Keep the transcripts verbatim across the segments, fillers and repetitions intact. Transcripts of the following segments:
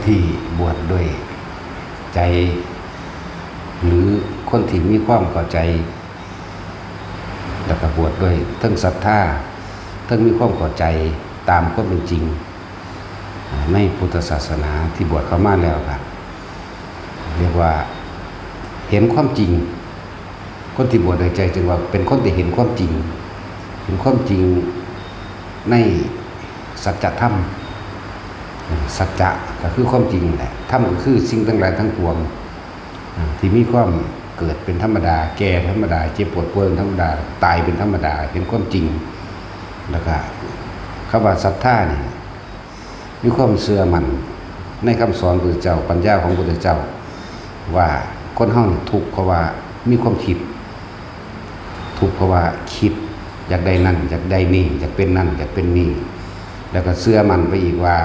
ที่บวชด้วยใจ หรือคนที่มีความเข้าใจ แล้วก็บวชด้วยทั้งศรัทธา ทั้งมีความเข้าใจตามความเป็นจริง ในพุทธศาสนาที่บวชเข้ามาแล้วก็เรียกว่าเห็นความจริง คนที่บวชด้วยใจจึงว่าเป็นคนที่เห็นความจริง เห็นความจริงในสัจธรรม สัจจะก็คือความจริงแหละ ธรรมก็คือสิ่งทั้งหลายทั้งปวง อ่า ที่มีความเกิดเป็นธรรมดา แก่ธรรมดา เจ็บปวดป่วยเป็นธรรมดา ตายเป็นธรรมดา เห็นความจริง แล้วก็คำว่าศรัทธานี่ มีความเชื่อมั่นในคำสอนพระพุทธเจ้า ปัญญาของพระพุทธเจ้า ว่าคนเฮานี่ทุกข์เพราะว่ามีความคิด ทุกข์เพราะว่าคิดอยากได้นั่น อยากได้นี่ อยากเป็นนั่น อยากเป็นนี่ แล้วก็เชื่อมั่นไปอีกว่า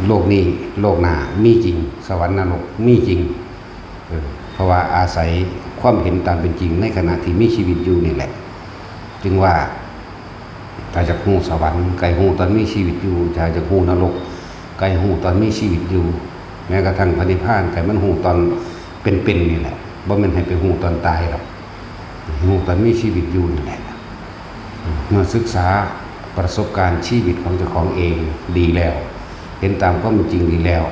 โลกนี้ โลกหน้ามีจริง สวรรค์นรกมีจริง เออ เพราะว่าอาศัยความเห็นตามเป็นจริงในขณะที่มีชีวิตอยู่นี่แหละ จึงว่า ถ้าอยากฮู้สวรรค์ก็ให้ฮู้ตอนมีชีวิตอยู่ ถ้าอยากฮู้นรกก็ให้ฮู้ตอนมีชีวิตอยู่ แม้กระทั่งพระนิพพานก็ให้มันฮู้ตอนเป็นๆนี่แหละ บ่แม่นให้ไปฮู้ตอนตายดอก ฮู้ตอนมีชีวิตอยู่นี่แหละ เมื่อศึกษาประสบการณ์ชีวิตของเจ้าของเองดีแล้ว เห็นตามความเป็นจริงดีแล้ว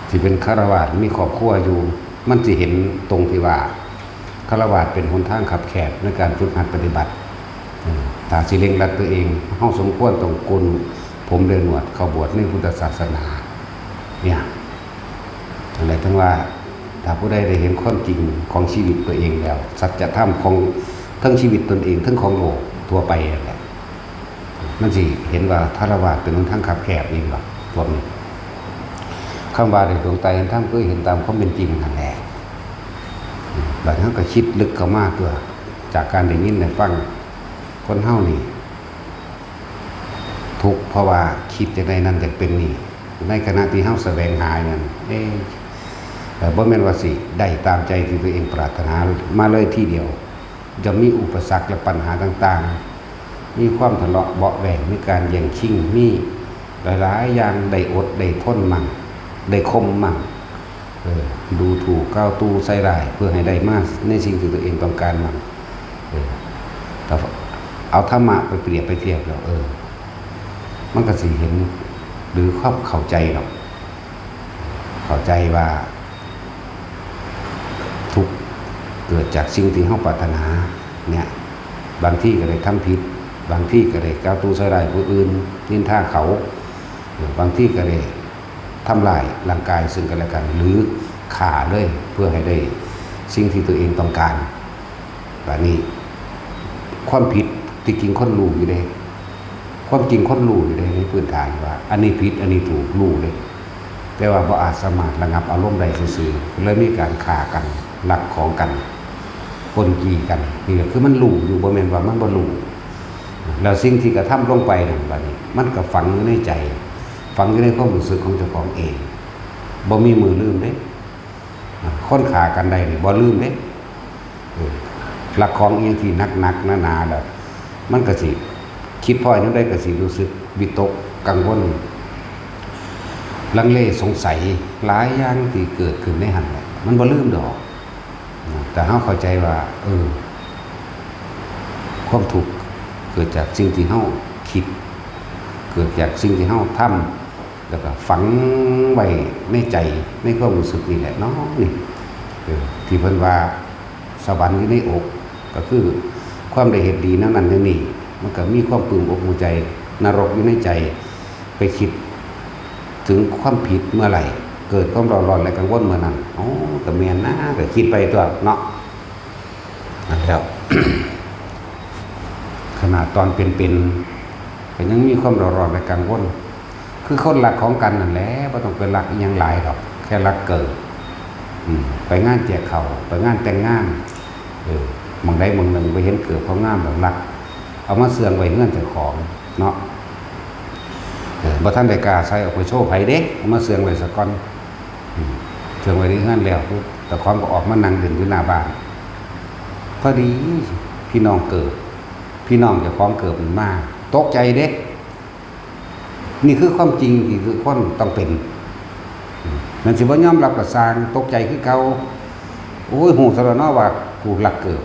ที่เป็นฆราวาสถ์มีครอบครัวอยู่ มันสิเห็นตรงที่ว่า ฆราวาสถ์เป็นหนทางคับแคบในการฝึกหัดปฏิบัติ เออ ถ้าสิเร่งรัดตัวเอง เฮาสมควรต้องโกนผมและหนวดเข้าบวชในพุทธศาสนา เนี่ย อะไรทั้งว่า ถ้าผู้ใดได้เห็นความจริงของชีวิตตัวเองแล้ว สัจธรรมของทั้งชีวิตตนเอง ทั้งของโลกทั่วไปนั่นแหละ มันสิเห็นว่าฆราวาสถ์เป็นหนทางคับแคบเองหรอก พวกนี้ คำว่าได้ดวงตาเห็นธรรมคือเห็นตามความเป็นจริงนั่นแหละ บัดนั้นก็คิดลึกเข้ามาตัว จากการได้ยินได้ฟัง คนเฮานี่ ทุกข์เพราะว่าคิดจะได้นั่นจะเป็นนี่ ในขณะที่เฮาแสวงหาอย่างนั้น เอ๊ะ เอ่อ บ่แม่นว่าสิได้ตามใจที่ตัวเองปรารถนามาเลยทีเดียว จะมีอุปสรรคและปัญหาต่างๆ มีความทะเลาะเบาะแว้ง มีการแย่งชิง มีหลายๆอย่าง ได้อดได้ทนมั่ง ได้ข่มมั่ง เออ ดูถูกกล่าวตู่ใส่ร้าย เพื่อให้ได้มาในสิ่งที่ตัวเองต้องการมั่ง เออ แต่เอาธรรมะไปเปรียบไปเทียบแล้ว เออ มันก็สิเห็น หรือความเข้าใจหรอก เข้าใจว่า ทุกข์เกิดจากสิ่งที่เฮาปรารถนา เนี่ย บางทีก็ได้ทำผิด บางทีก็ได้กล่าวตู่ใส่ร้ายผู้อื่น นินทาเขา เออ บางทีก็ได้ทำร้ายร่างกายซึ่งกันและกัน หรือฆ่าเลย เพื่อให้ได้สิ่งที่ตัวเองต้องการ บัดนี้ ความผิดที่จริงคนรู้อยู่เด้ ความจริงคนรู้อยู่เด้ ในพื้นฐานว่า อันนี้ผิด อันนี้ถูก รู้เด้ แต่ว่าบ่อาจสามารถระงับอารมณ์ได้ซื่อๆ เลยมีการฆ่ากัน ลักของกัน ปล้นจี้กัน นี่ก็คือมันรู้อยู่ บ่แม่นว่ามันบ่รู้ แล้วสิ่งที่กระทำลงไปนั่น บัดนี้ มันก็ฝังอยู่ในใจ ฝังอยู่ในความรู้สึกของเจ้าของเอง บ่มีมื้อลืมเด้ คนฆ่ากันได้นี่บ่ลืมเด้ เออ ลักของอีหยังที่หนักๆหนาๆแล้ว มันก็สิ คิดพ้อแนวใดก็สิรู้สึกวิตกกังวล ลังเลสงสัย หลายอย่างที่เกิดขึ้นในหั้นแหละ มันบ่ลืมดอก แต่เฮาเข้าใจว่า เออ ความทุกข์เกิดจากสิ่งที่เฮาคิด เกิดจากสิ่งที่เฮาทำ แล้วก็ฝังไว้ในใจ ในความรู้สึกนี่แหละเนาะ นี่ เออ ที่เพิ่นว่า สวรรค์อยู่ในอก ก็คือความได้เฮ็ดดีแนวนั้นแนวนี้ มันก็มีความปลื้มอกปลื้มใจ นรกอยู่ในใจ ไปคิดถึงความผิดเมื่อไหร่ เกิดความเร่าร้อนและกังวลเมื่อนั้น อ๋อ ก็แม่นนะ ก็คิดไปตัวเนาะ นั่นแหล้ว ขนาดตอนเป็นๆ ก็ยังมีความเร่าร้อนและกังวล คือคนรักของกันนั่นแหละ บ่ต้องไปรักอิหยังหลายดอก แค่รักเกิด อืม ไปงานแจกข้าว ไปงานแต่งงาน เออ หม่องใดหม่องหนึ่งไปเห็นเกิดเขางามแล้วรัก เอามาเสื่องไว้เฮือนเจ้าของเนาะ เออ บ่ทันได้กล้าใส่ออกไปโชว์ไผเด้ เอามาเสื่องไว้ซะก่อน อืม เสื่องไว้ในเฮือนแล้วปุ๊บ เจ้าของก็ออกมานั่งเล่นอยู่หน้าบ้าน พอดีพี่น้องเกิด พี่น้องเจ้าของเกิดมันมา ตกใจเด้ นี่คือความจริงที่ทุกคนต้องเป็น มันสิบ่ยอมรับก็ซ่าง ตกใจคือเก่า โอ้ย ฮู้ซะแล้วเนาะว่ากูลักเกิบ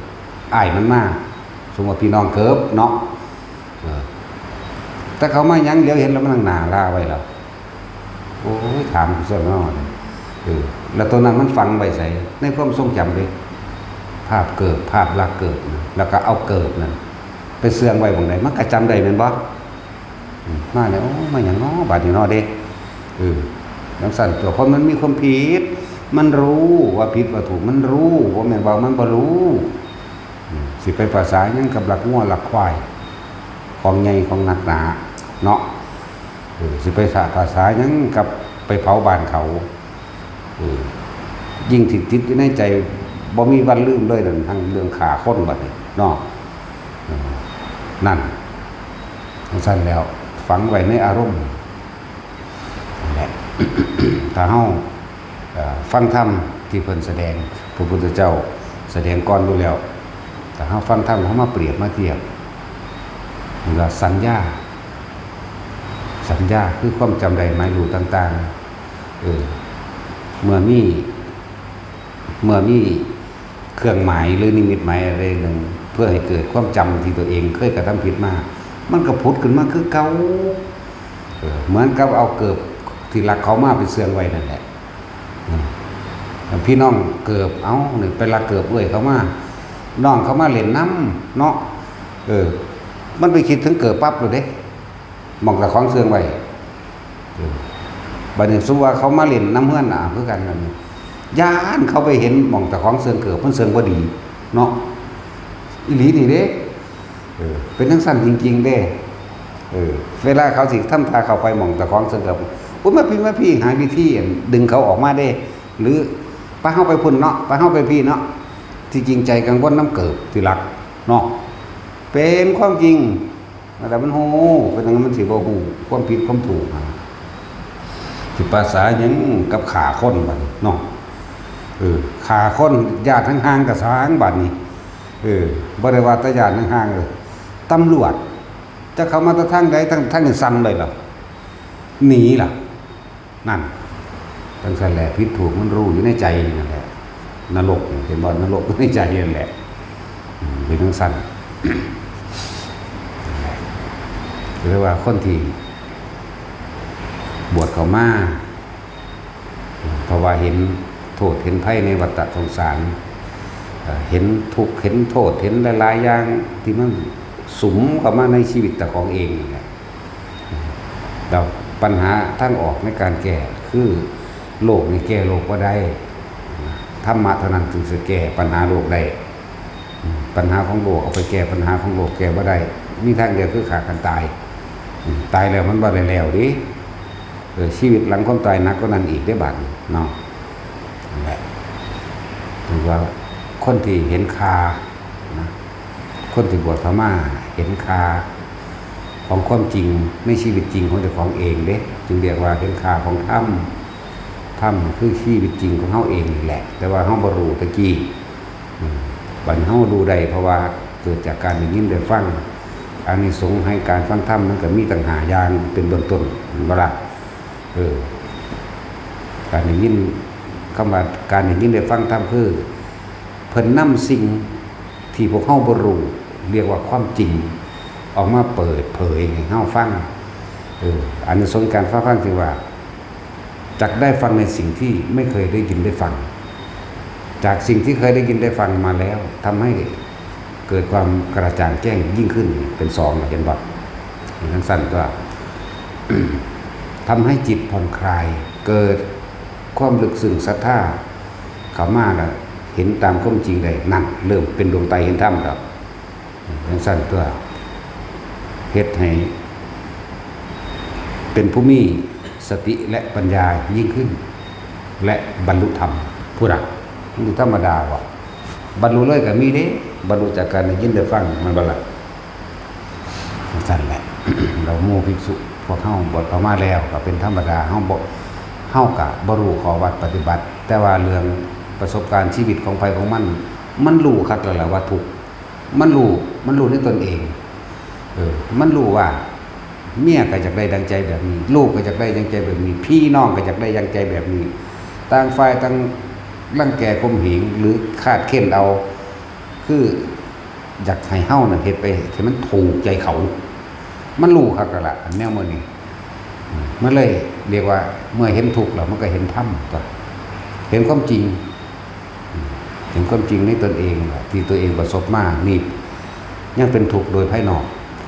อ้ายมันมา สมมุติว่าพี่น้องเกิบเนาะ เออ แต่เขามาหยัง เหลียวเห็นแล้วมันนั่งหน้าลาไว้แล้ว โอ้ย ถามกูซะเนาะ เออ แล้วตัวนั้นมันฝังไว้ไส ในความทรงจำเด้ ภาพเกิบ ภาพลักเกิบนะ แล้วก็เอาเกิบนั่นไปเสื่องไว้หม่องใด มันก็จำได้แม่นบ่ อืม มาแล้ว โอ้ มาหยังเนาะ บาดนี้เนาะเด้ เออ จั่งซั้นตัว คนมันมีความผิด มันรู้ว่าผิดว่าถูก มันรู้ บ่แม่นว่ามันบ่รู้ อืม สิไปภาษาหยังกับลักงัวลักควาย ของใหญ่ของหนักหนาเนาะ เออ สิไปสะภาษาหยังกับไปเผาบ้านเขา เออ ยิ่งที่ติดอยู่ในใจ บ่มีวันลืมเลยนั่น ทั้งเรื่องฆ่าคนบัดนี้เนาะ เออ นั่น จั่งซั้นแล้ว ฝังไว้ในอารมณ์นั่นแหละ ถ้าเฮา เอ่อ ฟังธรรมที่เพิ่นแสดง พระพุทธเจ้าแสดงก่อนอยู่แล้ว ถ้าเฮาฟังธรรม เฮามาเปรียบมาเทียบ นี่ก็สัญญา สัญญาคือความจำได้หมายรู้ต่างๆ เออ เมื่อมี เมื่อมีเครื่องหมายหรือนิมิตหมายอะไรหนึ่ง เพื่อให้เกิดความจำที่ตัวเองเคยกระทำผิดมา มันก็ผุดขึ้นมาคือเก่า เออ เหมือนกับเอาเกิบที่ลักเขามาไปเสื่องไว้นั่นแหละ อืม พี่น้องเกิบ เอ้า นี่ไปลักเกิบเอื้อยเขามา น้องเขามาเล่นนำเนาะ เออ มันไปคิดถึงเกิบปั๊บเลยเด้ หม่องเจ้าของเสื่องไว้ เออ บัดนี้สมมุติว่าเขามาเล่นนำเฮือนน่ะ คือกันนั่น ย้านเขาไปเห็นหม่องเจ้าของเสื่องเกิบ มันเสื่องบ่ดีเนาะ อีหลีนี่เด้ เออ เป็นจั่งซั้นจริงๆเด้ เออ เวลาเขาสิทำท่าเข้าไปหม่องเจ้าของเสื่องเกิบ โอ้ย มาพี้ มาพี้ หาวิธีอันดึงเขาออกมาเด้ หรือ ไป เฮาไปพุ้นเนาะ ไป เฮาไปพี้เนาะ ที่จริงใจกังวลนำเกิบที่ลักเนาะ เป็นความจริง แต่มันฮู้ เป็นหยังมันสิบ่ฮู้ความผิดความถูกหั่น สิภาษาหยังกับฆ่าคนบัดนี้เนาะ เออ ฆ่าคน ญาติห่างๆก็ซ่างบัดนี้ เออ บ่ได้ว่าแต่ญาติห่างๆ เออ ตำรวจ จักเขามาแต่ทางใด ทาง ทางนี้สั่นเลยล่ะ หนีล่ะ นั่น จั่งซั้นแหละ ผิดถูกมันรู้อยู่ในใจนั่นแหละ นรกนี่ เห็นบ่ นรกอยู่ในใจนั่นแหละ อืม เป็นจั่งซั้น เรียกว่าคนที่บวชเข้ามา เพราะว่าเห็นโทษเห็นภัยในวัฏสงสาร เอ่อ เห็นทุกข์เห็นโทษ เห็นหลายๆอย่างที่มันสุมเข้ามาในชีวิตเจ้าของเองนี่แหละ แล้วปัญหาทางออกในการแก้คือ โลกนี่แก้โลกบ่ได้ ธรรมะเท่านั้นจึงสิแก้ปัญหาโลกได้ ปัญหาของโลกเอาไปแก้ปัญหาของโลกแก้บ่ได้ มีทางเดียวคือฆ่ากันตาย ตายแล้วมันบ่ได้แล้วเด้ เออ ชีวิตหลังความตายหนักกว่านั้นอีกเด้บัดนี้เนาะ นั่นแหละ ถือว่าคนที่เห็นค่านะ คนที่บวชเข้ามาเห็นค่าของความจริงในชีวิตจริงของเจ้าของเองเด้ จึงเรียกว่าเห็นค่าของธรรม ธรรมคือชีวิตจริงของเฮาเองนี่แหละ แต่ว่าเฮาบ่รู้ตะกี้ อืม บัดนี้เฮารู้ได้ เพราะว่าเกิดจากการได้ยินได้ฟัง อานิสงส์ให้การฟังธรรมมันก็มีตั้งห้าอย่างเป็นเบื้องต้น เห็นบ่ล่ะ เออ การได้ยิน คำว่าการได้ยินได้ฟังธรรมคือ เพิ่นนำสิ่งที่พวกเฮาบ่รู้ เรียกว่าความจริง ออกมาเปิดเผยให้เฮาฟัง เออ อานิสงส์การฟังธรรมจึงว่า จักได้ฟังในสิ่งที่ไม่เคยได้ยินได้ฟัง จากสิ่งที่เคยได้ยินได้ฟังมาแล้ว ทำให้เกิดความกระจ่างแจ้งยิ่งขึ้น เป็นสอง เห็นบ่ เห็นจั่งซั้นก็ ทำให้จิตผ่อนคลาย เกิดความลึกซึ้งศรัทธา เข้ามาแล้วเห็นตามความจริงได้ นั่นเริ่มเป็นดวงตาเห็นธรรมแล้ว จั่งซั้นตัว เฮ็ดให้เป็นผู้มีสติและปัญญายิ่งขึ้น และบรรลุธรรม พุ้นน่ะ มันอยู่ธรรมดาบ่ บรรลุเลยก็มีเด้ บรรลุจากการได้ยินได้ฟัง แม่นบ่ล่ะ จั่งซั้นแหละ แล้วหมู่ภิกษุพวกเฮาบวชเข้ามาแล้วก็เป็นธรรมดา เฮาบ่ เฮาก็บ่รู้ข้อวัดปฏิบัติ แต่ว่าเรื่องประสบการณ์ชีวิตของไผของมัน มันรู้คักแล้วล่ะว่าทุกข์ มันรู้ มันรู้ในตนเอง เออ มันรู้ว่า เมียก็อยากได้ดังใจแบบนี้ ลูกก็อยากได้ดังใจแบบนี้ พี่น้องก็อยากได้ดังใจแบบนี้ ต่างฝ่ายต่างรังแกข่มเหงหรือคาดเค้นเอา คืออยากให้เฮานั่นเฮ็ดไปให้มันถูกใจเขา มันรู้คักแล้วล่ะ อันแนวมื้อนี้ อืม มันเลยเรียกว่าเมื่อเห็นทุกข์แล้วมันก็เห็นธรรมตั๊ว เห็นความจริง อืม เห็นความจริงในตนเองล่ะ ที่ตัวเองประสบมา นี่ยังเป็นทุกข์โดยภายนอก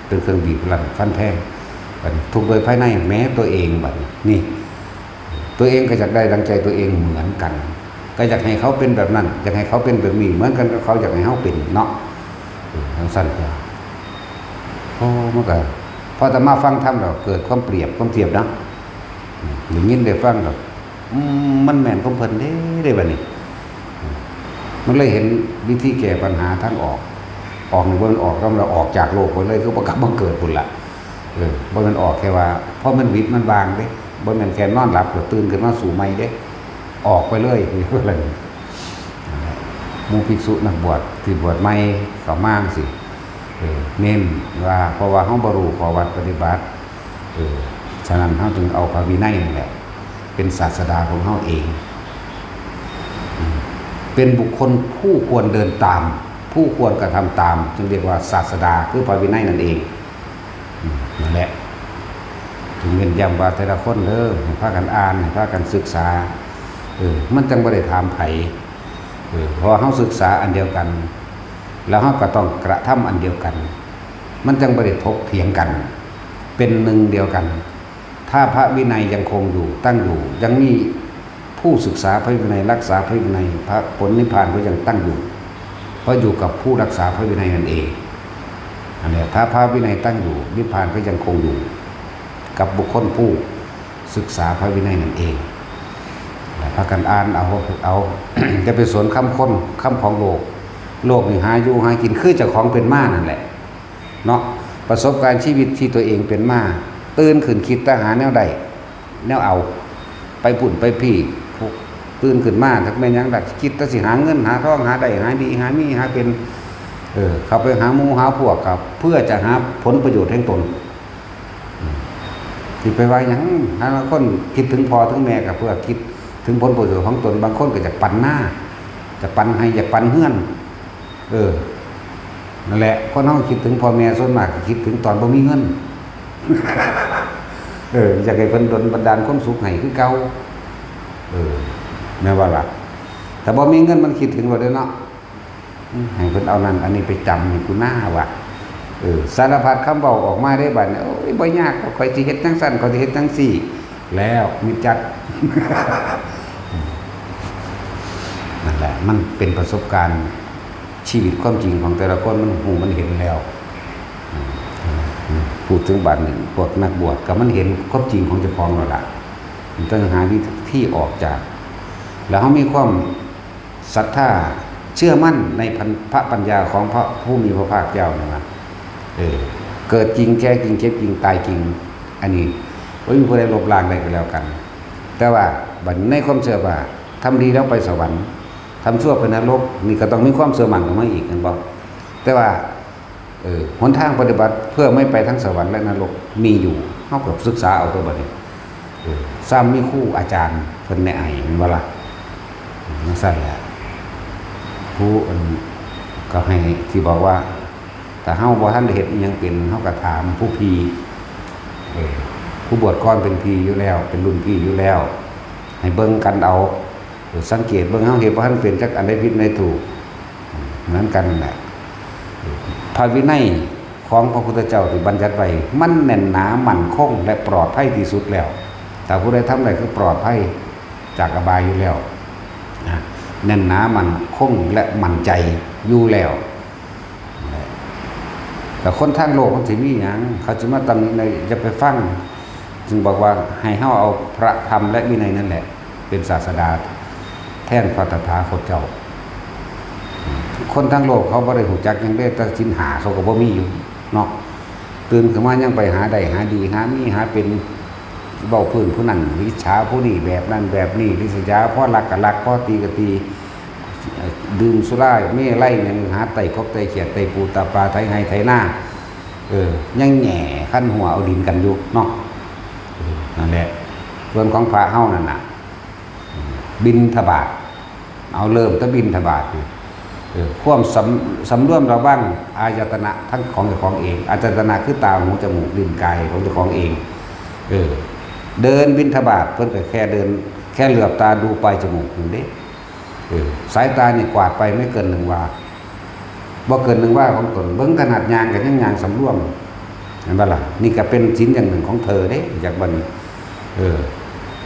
เป็นเครื่องบีบรัดฟันแทง บัดนี้ทุกข์โดยภายใน แม้ตัวเอง บัดนี้ นี่ ตัวเองก็อยากได้ดังใจตัวเองเหมือนกัน ก็อยากให้เขาเป็นแบบนั้น อยากให้เขาเป็นแบบนี้ เหมือนกันกับเขาอยากให้เขาเป็นเนาะ เออ จั่งซั้นก็ โอ้ มันก็ พออาตมาฟังธรรมแล้วเกิดความเปรียบความเทียบนะ อืม ได้ยินได้ฟังแล้ว อืม มันแม่นของเพิ่นเด้ เด้บัดนี้ อืม มันเลยเห็นวิธีแก้ปัญหาทางออก ออกนี่บ่แม่นออก ก็มันออกจากโลกไปเลย คือบ่กลับมาเกิดพุ้นล่ะ เออ บ่แม่นออกแค่ว่า พอมันหวิดมันวางเด้ บ่แม่นแค่นอนหลับแล้วตื่นขึ้นมาสู้ใหม่เด้ ออกไปเลย หมู่ภิกษุนักบวชที่บวชใหม่เข้ามาจั่งซี้ เออ เน้นว่า เพราะว่าเฮาบ่รู้ข้อวัดปฏิบัติ เออ ฉะนั้นเฮาจึงเอาพระวินัยนี่แหละ เป็นศาสดาของเฮาเอง อืม เป็นบุคคลผู้ควรเดินตาม ผู้ควรกระทำตาม จึงเรียกว่าศาสดา คือพระวินัยนั่นเอง อืม นั่นแหละ จึงเน้นย้ำว่าแต่ละคนเด้อ ให้พากันอ่าน ให้พากันศึกษา เออ มันจั่งบ่ได้ถามไผ เออ เพราะว่าเฮาศึกษาอันเดียวกัน แล้วเฮาก็ต้องกระทำอันเดียวกัน มันจั่งบ่ได้ถกเถียงกัน เป็นหนึ่งเดียวกัน ถ้าพระวินัยยังคงอยู่ ตั้งอยู่ ยังมีผู้ศึกษาพระวินัย รักษาพระวินัย พระ ผลนิพพานก็ยังตั้งอยู่ เพราะอยู่กับผู้รักษาพระวินัยนั่นเอง อันเนี้ย ถ้าพระวินัยตั้งอยู่ นิพพานก็ยังคงอยู่ กับบุคคลผู้ศึกษาพระวินัยนั่นเอง พากันอ่านเอา เอา อย่าไปสนคำคน คำของโลก โลกนี่หาอยู่หากิน คือเจ้าของเป็นมานั่นแหละ เนาะ ประสบการณ์ชีวิตที่ตัวเองเป็นมา ตื่นขึ้นคิดแต่หาแนวใด แนวเอา ไปพุ้นไปพี้ ตื่นขึ้นมา จักแม่นหยังล่ะ คิดแต่สิหาเงิน หาทอง หาได้ หาดี หามี หาเป็น เออ เข้าไปหาหมู่หาพวก ก็เพื่อจะหาผลประโยชน์แห่งตน อืม สิไปว่าหยัง หาลางคนคิดถึงพ่อถึงแม่ ก็เพื่อคิดถึงผลประโยชน์ของตน บางคนก็อยากปันนา จะปันไฮ่ อยากปันเฮือน เออ นั่นแหละ คนเฮาคิดถึงพ่อแม่ส่วนมากก็คิดถึงตอนบ่มีเงิน เออ อยากให้เพิ่นดลบันดาลความสุขให้คือเก่า เออ แม่นบ่ล่ะ ถ้าบ่มีเงินมันคิดถึงโลดเด้เนาะ อืม ให้เพิ่นเอานั่นอันนี้ไปจำให้กูหน้าว่ะ เออ สารพัดคำเว้าออกมาได้บัดนี้ โอ้ย บ่ยากดอก ข้อยสิเฮ็ดจั่งซั้น ข้อยสิเฮ็ดจั่งซี้ แล้วมิจจัด นั่นแหละ มันเป็นประสบการณ์ชีวิตความจริงของแต่ละคน มันฮู้มันเห็นแล้ว อืม พูดถึงบัดนี้ พวกนักบวชก็มันเห็นความจริงของเจ้าของแล้วล่ะ มันต้องหาวิธีออกจาก แล้วเฮามีความศรัทธาเชื่อมั่นในพัน- พระปัญญาของพระผู้มีพระภาคเจ้านี่ว่า เออ เกิดจริง แก่จริง เจ็บจริง ตายจริง อันนี้บ่มีผู้ใดลบล้างได้ก็แล้วกัน แต่ว่าบัดในความเชื่อว่าทำดีแล้วไปสวรรค์ ทำชั่วไปนรก นี่ก็ต้องมีความเชื่อมั่นเข้ามาอีก แม่นบ่ แต่ว่า เออ หนทางปฏิบัติเพื่อไม่ไปทั้งสวรรค์และนรกมีอยู่ เฮาก็ศึกษาเอาตัวบัดนี้ เออ ซ้ำมีครูอาจารย์เพิ่นแนะให้ แม่นบ่ล่ะ จั่งซั้นแหละ ผู้อัน ก็ให้ที่บอกว่า ถ้าเฮาบ่ทันได้เฮ็ดอิหยังเป็น เฮาก็ถามผู้พี่ เออ ผู้บวชก่อนเป็นพี่อยู่แล้ว เป็นรุ่นพี่อยู่แล้ว ให้เบิ่งกันเอา เออ สังเกตเบิ่ง เฮาเฮ็ดบ่ทันเป็นจักอันใดผิดอันใดถูก เหมือนกันนั่นแหละ พระวินัยของพระพุทธเจ้าที่บัญญัติไว้ มันแน่นหนามั่นคงและปลอดภัยที่สุดแล้ว ถ้าผู้ใดทำได้คือปลอดภัยจากอบายอยู่แล้ว นะ แน่นหนามั่นคงและมั่นใจอยู่แล้ว แต่คนทางโลกมันสิมีหยัง เขาสิมาตำหนิใน อย่าไปฟัง จึงบอกว่าให้เฮาเอาพระธรรมและวินัยนั่นแหละ เป็นศาสดาแทนพระตถาคตเจ้า คนทางโลกเขาบ่ได้ฮู้จักหยังเด้ แต่ศีลห้าเขาก็บ่มีอยู่เนาะ ตื่นขึ้นมายังไปหาได้ หาดี หามี หาเป็น เว้าพื้นผู้นั้น อิจฉาผู้นี้ แบบนั้นแบบนี้ ริษยา พอรักก็รัก พอตีก็ตี ดื่มสุราเมรัยหยัง หาไต่กบไต่เขียด ไต่ปูไต่ปลา ไถไฮ่ไถนา เออ ยังแหย่คันหัวเอาดินกันอยู่เนาะ เออ นั่นแหละ ส่วนของพระเฮานั่นน่ะ อืม บิณฑบาต เอาเริ่มแต่บิณฑบาตอยู่ เออ ความสำ สำรวมระวังอายตนะทั้งของเจ้าของเอง อายตนะคือตา หู จมูก ลิ้น กายของเจ้าของเอง เออ เดินบิณฑบาตเพิ่นก็แค่เดิน แค่เหลือบตาดูปลายจมูกนั่นเด้ เออ สายตานี่กวาดไปไม่เกินหนึ่งวา บ่เกินหนึ่งวาของตน เบิ่งขนาดย่างก็ยังย่างสำรวม เห็นบ่ล่ะ นี่ก็เป็นศีลอย่างหนึ่งของเธอเด้ จากบัดนี้ เออ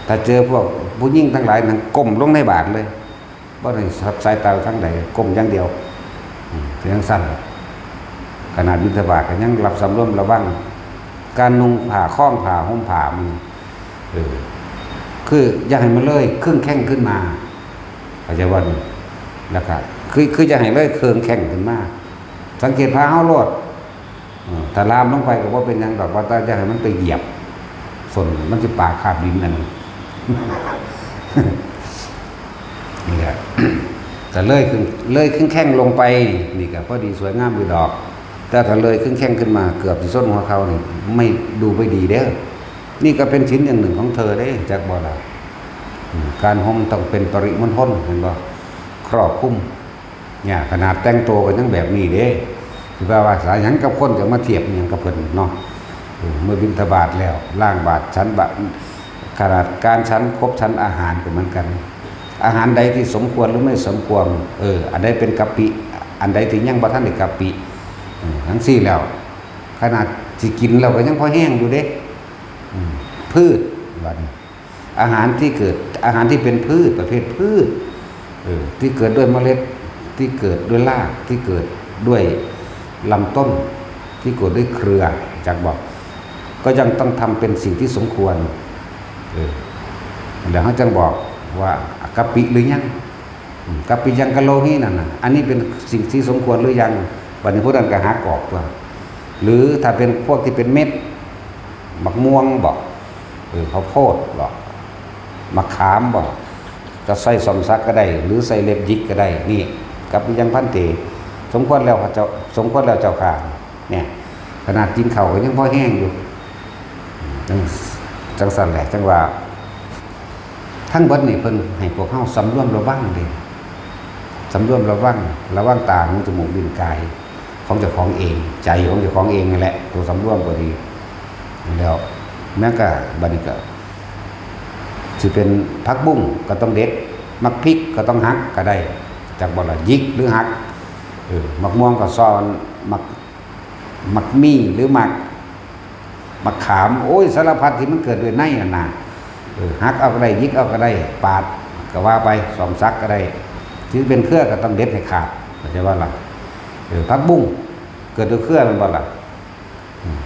ถ้าเจอพวกผู้หญิงทั้งหลายนั่งก้มลงในบาตรเลย บ่ได้สายตาไปทางใด ก้มอย่างเดียว อืม เป็นจั่งซั้น ขนาดบิณฑบาตก็ยังรับสำรวมระวัง การนุ่งผ้า คล้องผ้า ห่มผ้ามัน เออ คืออย่าให้มันเลยครึ่งแข้งขึ้นมา เข้าใจบ่นี่ แล้วก็ คือ คืออย่าให้เลยครึ่งแข้งขึ้นมา สังเกตพระเฮาโลด เออ ถ้าลามลงไปก็บ่เป็นหยังดอก ว่าแต่อย่าให้มันไปเหยียบ ส้นมันสิปากคาบดินนั่น นี่แหละ แต่เลยครึ่ง เลยครึ่งแข้งลงไป นี่ก็พอดีสวยงามอยู่ดอก แต่ถ้าเลยครึ่งแข้งขึ้นมาเกือบสิส้นหัวเข่านี่ ไม่ ดูไม่ดีเด้อ นี่ก็เป็นศีลอย่างหนึ่งของเธอเด้ จักบ่ล่ะ อืม การห่มต้องเป็นปริมณฑล เห็นบ่ ครอบคลุม เนี่ย ขนาดแต่งตัวก็ยังแบบนี้เด้ สิว่า ว่าสาหยังกับคนจะมาเทียบอิหยังกับเพิ่นเนาะ เออ เมื่อบิณฑบาตแล้ว ล้างบาตร ฉันบาตร ขนาดการฉันครบฉันอาหารก็เหมือนกัน อาหารใดที่สมควรหรือไม่สมควร เออ อันใดเป็นกัปปิ อันใดที่ยังบ่ทันได้กัปปิ เออ จั่งซี้แล้ว ขนาดสิกินแล้วก็ยังพอแฮงอยู่เด้ อืม พืช ว่านี่ อาหารที่เกิด อาหารที่เป็นพืช ประเภทพืช เออ ที่เกิดด้วยเมล็ด ที่เกิดด้วยราก ที่เกิดด้วยลำต้น ที่เกิดด้วยเครือ จักบอก ก็ยังต้องทำเป็นสิ่งที่สมควร เออ แล้วเขาจั่งบอกว่า กัปปิหรือยัง อืม กัปปิยังกะโลหิ นั่นน่ะ อันนี้เป็นสิ่งที่สมควรหรือยัง บัดนี้ผู้นั้นก็หักออกตั๊ว หรือถ้าเป็นพวกที่เป็นเม็ด บักม่วงบ่ เออ ข้าวโพดบ่ มะขามบ่ จะใส่ส้อมสักก็ได้ หรือใส่เล็บหยิกก็ได้ นี่ กัปปิยังภันเต สมควรแล้วพระเจ้า สมควรแล้วเจ้าข้า เนี่ย ขนาดกินข้าวก็ยังพอแฮงอยู่ จั่ง จั่งซั้นแหละ จั่งว่า ทั้งเบิดนี่เพิ่นให้พวกเฮาสำรวมระวังเด้ สำรวมระวัง ระวังตา หู จมูก ลิ้น กาย ของเจ้าของเอง ใจของเจ้าของเองนั่นแหละ ตัวสำรวมก็ดี แล้วแม้กะบัดนี้ก็ สิเป็นผักบุ้งก็ต้องเด็ด หมากพริกก็ต้องหักก็ได้ จักบ่ล่ะ หยิกหรือหัก เออ หมากม่วงก็ซอน หมาก หมากมี่หรือหมาก หมากขาม โอ้ย สารพัดที่มันเกิดด้วยในนั่นน่ะ เออ หักเอาก็ได้ หยิกเอาก็ได้ ปาดก็ว่าไป ส้อมสักก็ได้ ถือเป็นเครือก็ต้องเด็ดให้ขาด เข้าใจบ่ล่ะ เออ ผักบุ้ง เกิดด้วยเครือแม่นบ่ล่ะ อืม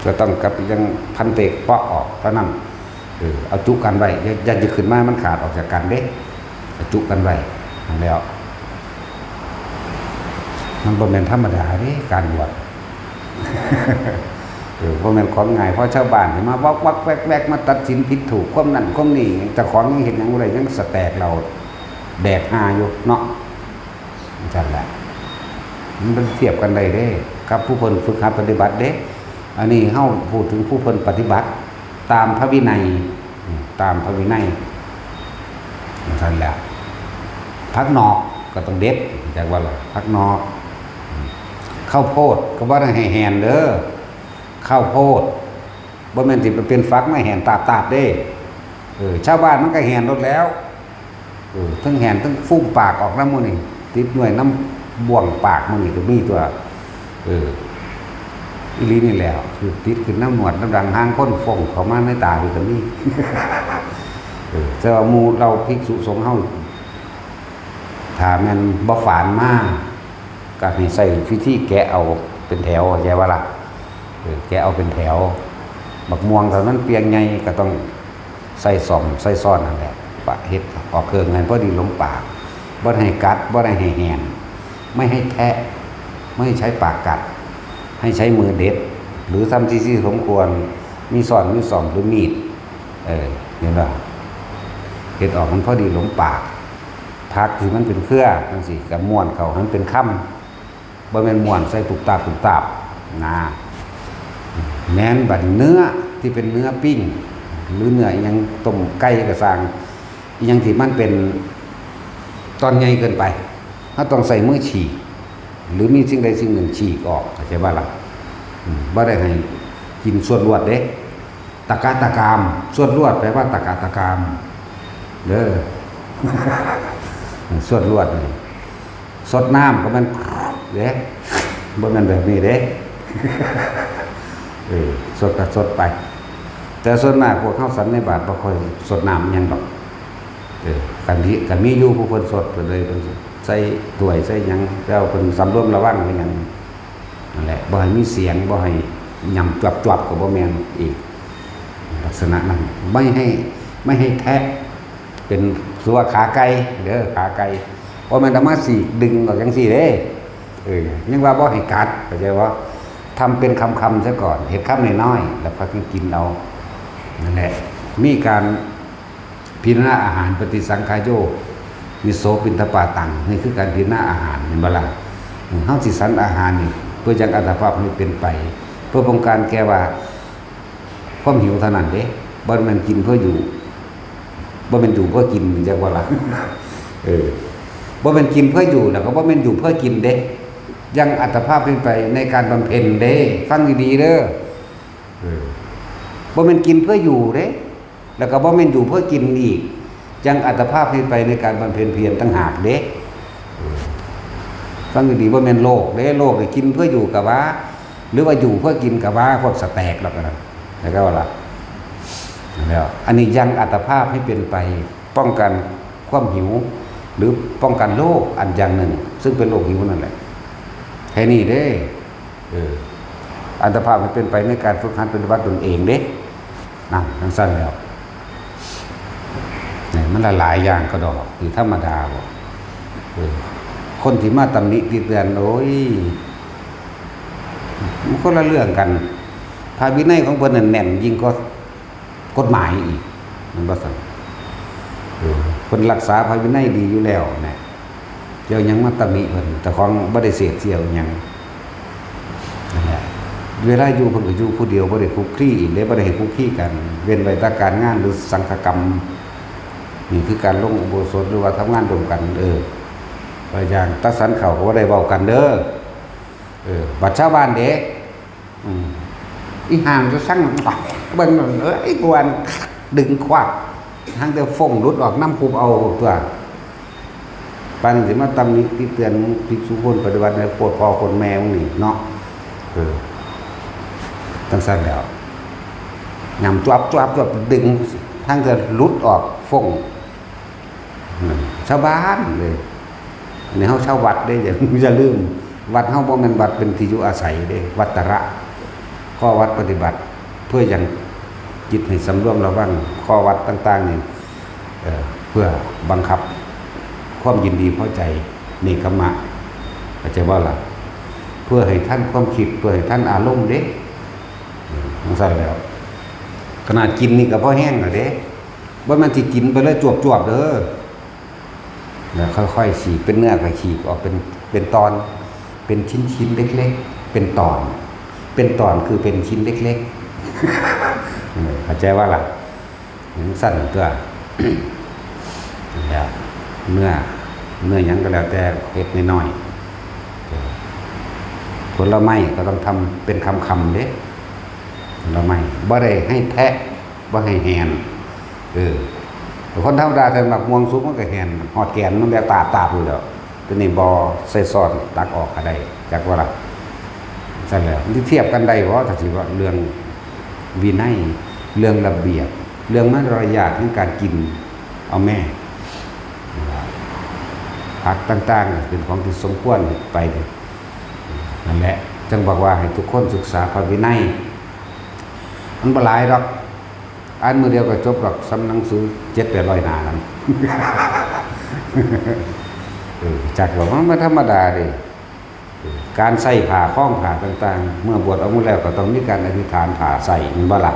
ก็ต้องกัปปิยังภันเต เปาะออกเท่านั้น เออ เอาจุกันไว้ อย่า อย่าจะขึ้นมา มันขาดออกจากกันเด้ เอาจุกันไว้ นั่นแล้ว มันบ่แม่นธรรมดาเด้ การบวช เออ บ่แม่นของง่าย เพราะชาวบ้านสิมาวักวักแวกแวก มาตัดสินผิดถูก ความนั่นความนี่ เจ้าของยังเฮ็ดหยังบ่ได้ ยังสะแตกเหล้าแดกฮาอยู่เนาะ จั่งซั้นแหละ มันเทียบกันได้เด้ กับผู้เพิ่นฝึกหัดปฏิบัติเด้ อันนี้เฮาพูดถึงผู้เพิ่นปฏิบัติตามพระวินัย อืม ตามพระวินัย จั่งซั้นแหละ ผักนอกก็ต้องเด็ด จักว่าล่ะ ผักนอก อืม ข้าวโพดก็บ่ได้ให้แหนเด้อ ข้าวโพด บ่แม่นสิไปเป็นฝักมาแหนตาบๆเด้ เออ ชาวบ้านมันก็แหนโลดแล้ว เออ ทั้งแหนทั้งฟูมปากออกนำหมู่นี่ ติดหน่วยนำบ่วงปากหมู่นี่ก็มีตั๊ว เออ อีหลีนี่แหละ คือติดขึ้นนำหนวดนำดัง หางคนฟงเข้ามาในตานี่ก็มี เออ แต่ว่าหมู่เหล่าภิกษุสงฆ์เฮา ถ้าแม่นบ่ฝานมา ก็ให้ใช้วิธีแกะเอาเป็นแถว เข้าใจบ่ล่ะ เออ แกะเอาเป็นแถว บักม่วงถ้ามันเปียงใหญ่ก็ต้องใส่ส้อมใส่ซ้อนนั่นแหละ ปะ เฮ็ดออกเครื่องให้พอดีหลวมปาก บ่ให้กัด บ่ให้แหน ไม่ให้แทะ ไม่ให้ใช้ปากกัด ให้ใช้มือเด็ด หรือทำที่ที่สมควร มีซ้อน มีส้อม หรือมีด เออ เห็นบ่ เฮ็ดออกมันพอดีหลวมปาก ผักที่มันเป็นเครือจั่งซี้ ก็ม้วนเข้าให้มันเป็นคำ บ่แม่นม้วนใส่ตุบตาบตุบตาบ นะ แม้นบัดเนื้อที่เป็นเนื้อปิ้ง หรือเนื้ออิหยังต้มไก่ก็ซ่าง อิหยังที่มันเป็นตอนใหญ่เกินไป เราต้องใช้มือฉีก หรือมีสิ่งใดสิ่งหนึ่งฉีกออก เข้าใจบ่ล่ะ? อืม บ่ได้ให้กินส่วนรวดเด้ ตะกะตะกาม ส่วนรวดแปลว่าตะกะตะกาม เด้อ ส่วนรวดนี่ ซดน้ำก็แม่นเด้ บ่แม่นแบบนี้เด้ เออ ซดก็ซดไป แต่ส่วนมากพวกเฮาสันในบาตรบ่ค่อยซดน้ำอิหยังดอก เออ คันที่ คันมีอยู่ผู้เพิ่นซดก็เลยเพิ่นใส่ถ้วยใส่หยัง แล้วเพิ่นสำรวมระวังอิหยัง นั่นแหละ บ่ให้มีเสียง บ่ให้หย่ำจวบๆ ก็บ่แม่นอีก ลักษณะนั้น ไม่ให้ ไม่ให้แทะ เป็นตัวขาไก่เด้อ ขาไก่ บ่แม่นเอามาสีกดึงออกจังซี่เด้ เออ ยังว่าบ่ให้กัด เข้าใจบ่? ทำเป็นคำๆ ซะก่อน เฮ็ดคำน้อยๆ แล้วค่อยกินเอา นั่นแหละ มีการพิจารณาอาหาร ปฏิสังขายโย นิสโสปิณฑปาตัง นี่คือการพิจารณาอาหาร แม่นบ่ล่ะ? เฮาสิฉันอาหารนี่ เพื่อยังอัตภาพให้เป็นไป เพื่อป้องกันแก่ว่า ความหิวเท่านั้นเด้ บ่แม่นกินเพื่ออยู่ บ่แม่นอยู่เพื่อกิน จักว่าล่ะ เออ บ่แม่นกินเพื่ออยู่ แล้วก็บ่แม่นอยู่เพื่อกินเด้ ยังอัตภาพเป็นไปในการบำเพ็ญเด้ ฟังดีๆ เด้อ เออ บ่แม่นกินเพื่ออยู่เด้ แล้วก็บ่แม่นอยู่เพื่อกินอีก ยังอัตภาพเป็นไปในการบำเพ็ญเพียรต่างหากเด้ เออ ฟังดีๆ บ่แม่นโลกเด้ โลกนี่กินเพื่ออยู่ก็ว่า หรือว่าอยู่เพื่อกินก็ว่า พวกสแต็กแล้วก็นั่น แล้วก็ว่าล่ะ แล้วอันนี้ยังอัตภาพให้เป็นไป ป้องกันความหิว หรือป้องกันโรคอันอย่างหนึ่ง ซึ่งเป็นโรคหิวนั่นแหละ แค่นี้เด้ เออ อัตภาพให้เป็นไปในการฝึกหัดปฏิบัติตนเองเด้ นั่น จั่งซั้นแล้ว นี่มันหลายๆ อย่างกะดอก สิธรรมดาบ่ เออ คนที่มาตำหนิติเตือน โอ้ย มันคนละเรื่องกัน พระวินัยของเพิ่นนั่นแน่นยิ่งกว่ากฎหมายอีก แม่นบ่ซั่น? เออ เพิ่นรักษาพระวินัยดีอยู่แล้วนะ เจ้าหยังมาตำหนิเพิ่น เจ้าของบ่ได้เสพเสี้ยวหยัง นั่นแหละ เวลาอยู่เพิ่นก็อยู่ผู้เดียว บ่ได้คลุกคลีอีกเด้ บ่ได้ให้คลุกคลีกัน เว้นไว้แต่การงานหรือสังฆกรรม นี่คือการลงอุโบสถหรือว่าทำงานร่วมกัน เออ ว่าอย่างตัดสันข้าวก็บ่ได้เว้ากันเด้อ เออ บัดชาวบ้านเด้ อืม อีห่างจะสั่ง เบิ่ง เอ้ย กวน ดึงควัก ทั้งแต่ฟงหลุดออกนำคุบเอาตัว ปานนั้นสิมาตำหนิติเตือนภิกษุคนปฏิบัติในโพดพ่อโพดแม่มึงนี่เนาะ เออ จั่งซั้นแล้ว หย่ำจวบจวบจวบ ดึง ทั้งแต่หลุดออกฟง อืม ชาวบ้านเลย อันนี้เฮาชาววัดเด้ อย่า อย่าลืม วัดเฮาบ่แม่นวัดเป็นที่อยู่อาศัยเด้ วัดตระ ข้อวัดปฏิบัติ เพื่อยังจิตให้สำรวมระวัง ข้อวัดต่างๆ นี่ เอ่อ เพื่อบังคับความยินดีพอใจ เนกขัมมะ เข้าใจบ่ล่ะ? เพื่อให้ทันความคิด เพื่อให้ทันอารมณ์เด้ เออ จั่งซั้นแล้ว ขนาดกินนี่ก็พอแฮงแล้วเด้ บ่แม่นสิกินไปเลยจวบๆ เด้อ แล้วค่อยๆ ฉีก เป็นเนื้อก็ฉีกออกเป็น เป็นตอน เป็นชิ้นๆ เล็กๆ เป็นตอน เป็นตอนคือเป็นชิ้นเล็กๆ เออ เข้าใจบ่ล่ะ? จั่งซั้นตัว แล้วเนื้อ เนื้อหยังก็แล้วแต่ เฮ็ดน้อยๆ เออ ผลไม้ก็ต้องทำเป็นคำๆ เด้ ผลไม้ บ่ได้ให้แทะ บ่ให้แหน เออ คนธรรมดาถ้าหมากม่วงสุกมันก็แหน ฮอดแก่นมันแล้วตาบๆ อยู่แล้ว ตัวนี้บ่ ใส่ซ้อนตักออกก็ได้ จักว่าล่ะ? ซั่นแหละ มันสิเทียบกันได้บ่ ถ้าสิว่าเรื่องวินัย เรื่องระเบียบ เรื่องมารยาทในการกิน เอาแม่ ผักต่างๆ เป็นของที่สมควรไป นั่นแหละ จั่งบอกว่าให้ทุกคนศึกษาพระวินัย มันบ่หลายดอก อ่านมื้อเดียวก็จบดอก ส่ำหนังสือเจ็ดแปดร้อยหน้านั่น เออ จักว่ามันบ่ธรรมดาเด้ เออ การใส่ผ้าคล้องผ้าต่างๆ เมื่อบวชออกมาแล้วก็ต้องมีการอธิษฐานผ้าใส่ แม่นบ่ล่ะ?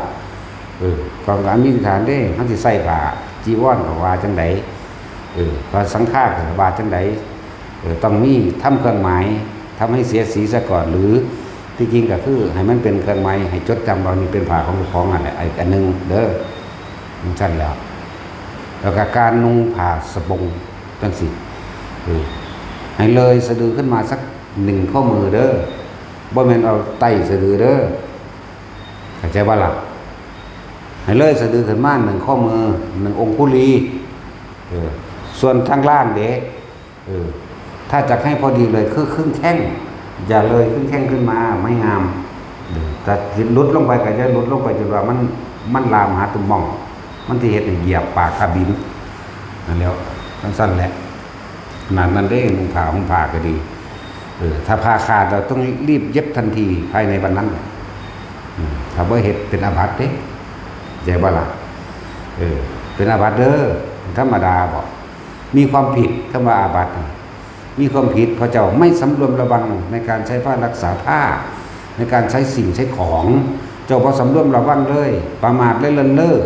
เออ ต้องการมีอธิษฐานเด้ เฮาสิใส่ผ้าจีวรก็ว่าจั่งใด เออ ผ้าสังฆาก็ว่าจั่งใด เออ ต้องมีทำเครื่องหมาย ทำให้เสียสีซะก่อน หรือ ที่จริงก็คือให้มันเป็นเครื่องหมายให้จดจำว่านี่เป็นผ้าของเจ้าของนั่นแหละ ไอ้อันหนึ่งเด้อ มันสั้นแล้ว แล้วก็การนุ่งผ้าสบงจังสิเออให้เลยสะดือขึ้นมาสักหนึ่งข้อมือเด้อ บ่แม่นเอาไต่สะดือเด้อ เข้าใจบ่ล่ะ ให้เลยสะดือขึ้นมาหนึ่งข้อมือ หนึ่งองคุลี เออ ส่วนทางล่างเด้ เออ ถ้าจะให้พอดีเลยคือครึ่งแข้ง อย่าเลยครึ่งแข้งขึ้นมา ไม่งาม เออ แต่หลุดลงไปก็จะหลุดลงไปจนว่ามัน มันลามหาตุ่มหม่อง มันสิเฮ็ดให้เหยียบปากคาบิน นั่นแหล้ว จั่งซั่นแหละ ขนาดนั้นเด้ นุ่งผ้าห่มผ้าก็ดี เออ ถ้าผ้าขาดเราต้องรีบเย็บทันทีภายในวันนั้นแหละ อืม ถ้าบ่เฮ็ดเป็นอาบัติเด้ เข้าใจบ่ล่ะ เออ เป็นอาบัติเด้อ ธรรมดาบ่ มีความผิด คำว่าอาบัติ มีความผิด เพราะเจ้าไม่สำรวมระวังในการใช้ผ้ารักษาผ้า ในการใช้สิ่งใช้ของ เจ้าบ่สำรวมระวังเลย ประมาทและเลินเล่อ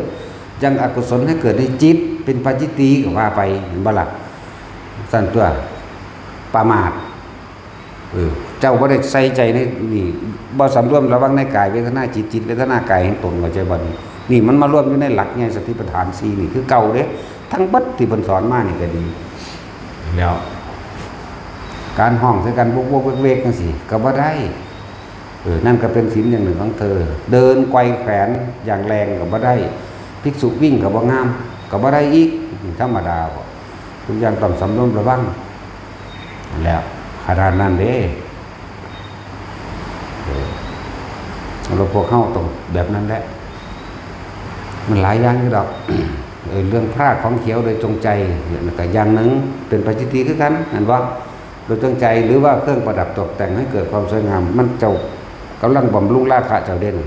ยังอกุศลให้เกิดในจิต เป็นปาจิตตีย์ก็ว่าไป เห็นบ่ล่ะ ซั่นตั๊ว ประมาท เออ เจ้าบ่ได้ใส่ใจในนี่ บ่สำรวมระวังในกายเวทนาจิต จิตเวทนากายแห่งตน เข้าใจบ่นี่ นี่มันมารวมอยู่ในหลักใหญ่สติปัฏฐานสี่นี่คือเก่าเด้ ทั้งเบิดที่เพิ่นสอนมานี่ก็ดี แล้ว การฮ้องใส่กันวกๆเวกๆจังซี่ก็บ่ได้ เออ นั่นก็เป็นศีลอย่างหนึ่งของเธอ เดินไกวแขนอย่างแรงก็บ่ได้ ภิกษุวิ่งก็บ่งาม ก็บ่ได้อีก ธรรมดาบ่ ทุกอย่างต้องสำรวมระวัง แล้ว ขนาดนั้นเด้ เออ แล้วพวกเฮาต้องแบบนั้นแหละ มันหลายอย่างอยู่ดอก เออ เรื่องผ้าของเขียวโดยจงใจ เนี่ย มันก็อย่างหนึ่ง เป็นปาจิตตีย์คือกัน แม่นบ่ โดยจงใจ หรือว่าเครื่องประดับตกแต่งให้เกิดความสวยงาม มันเจ้ากำลังบำรุงราคะเจ้าเด่น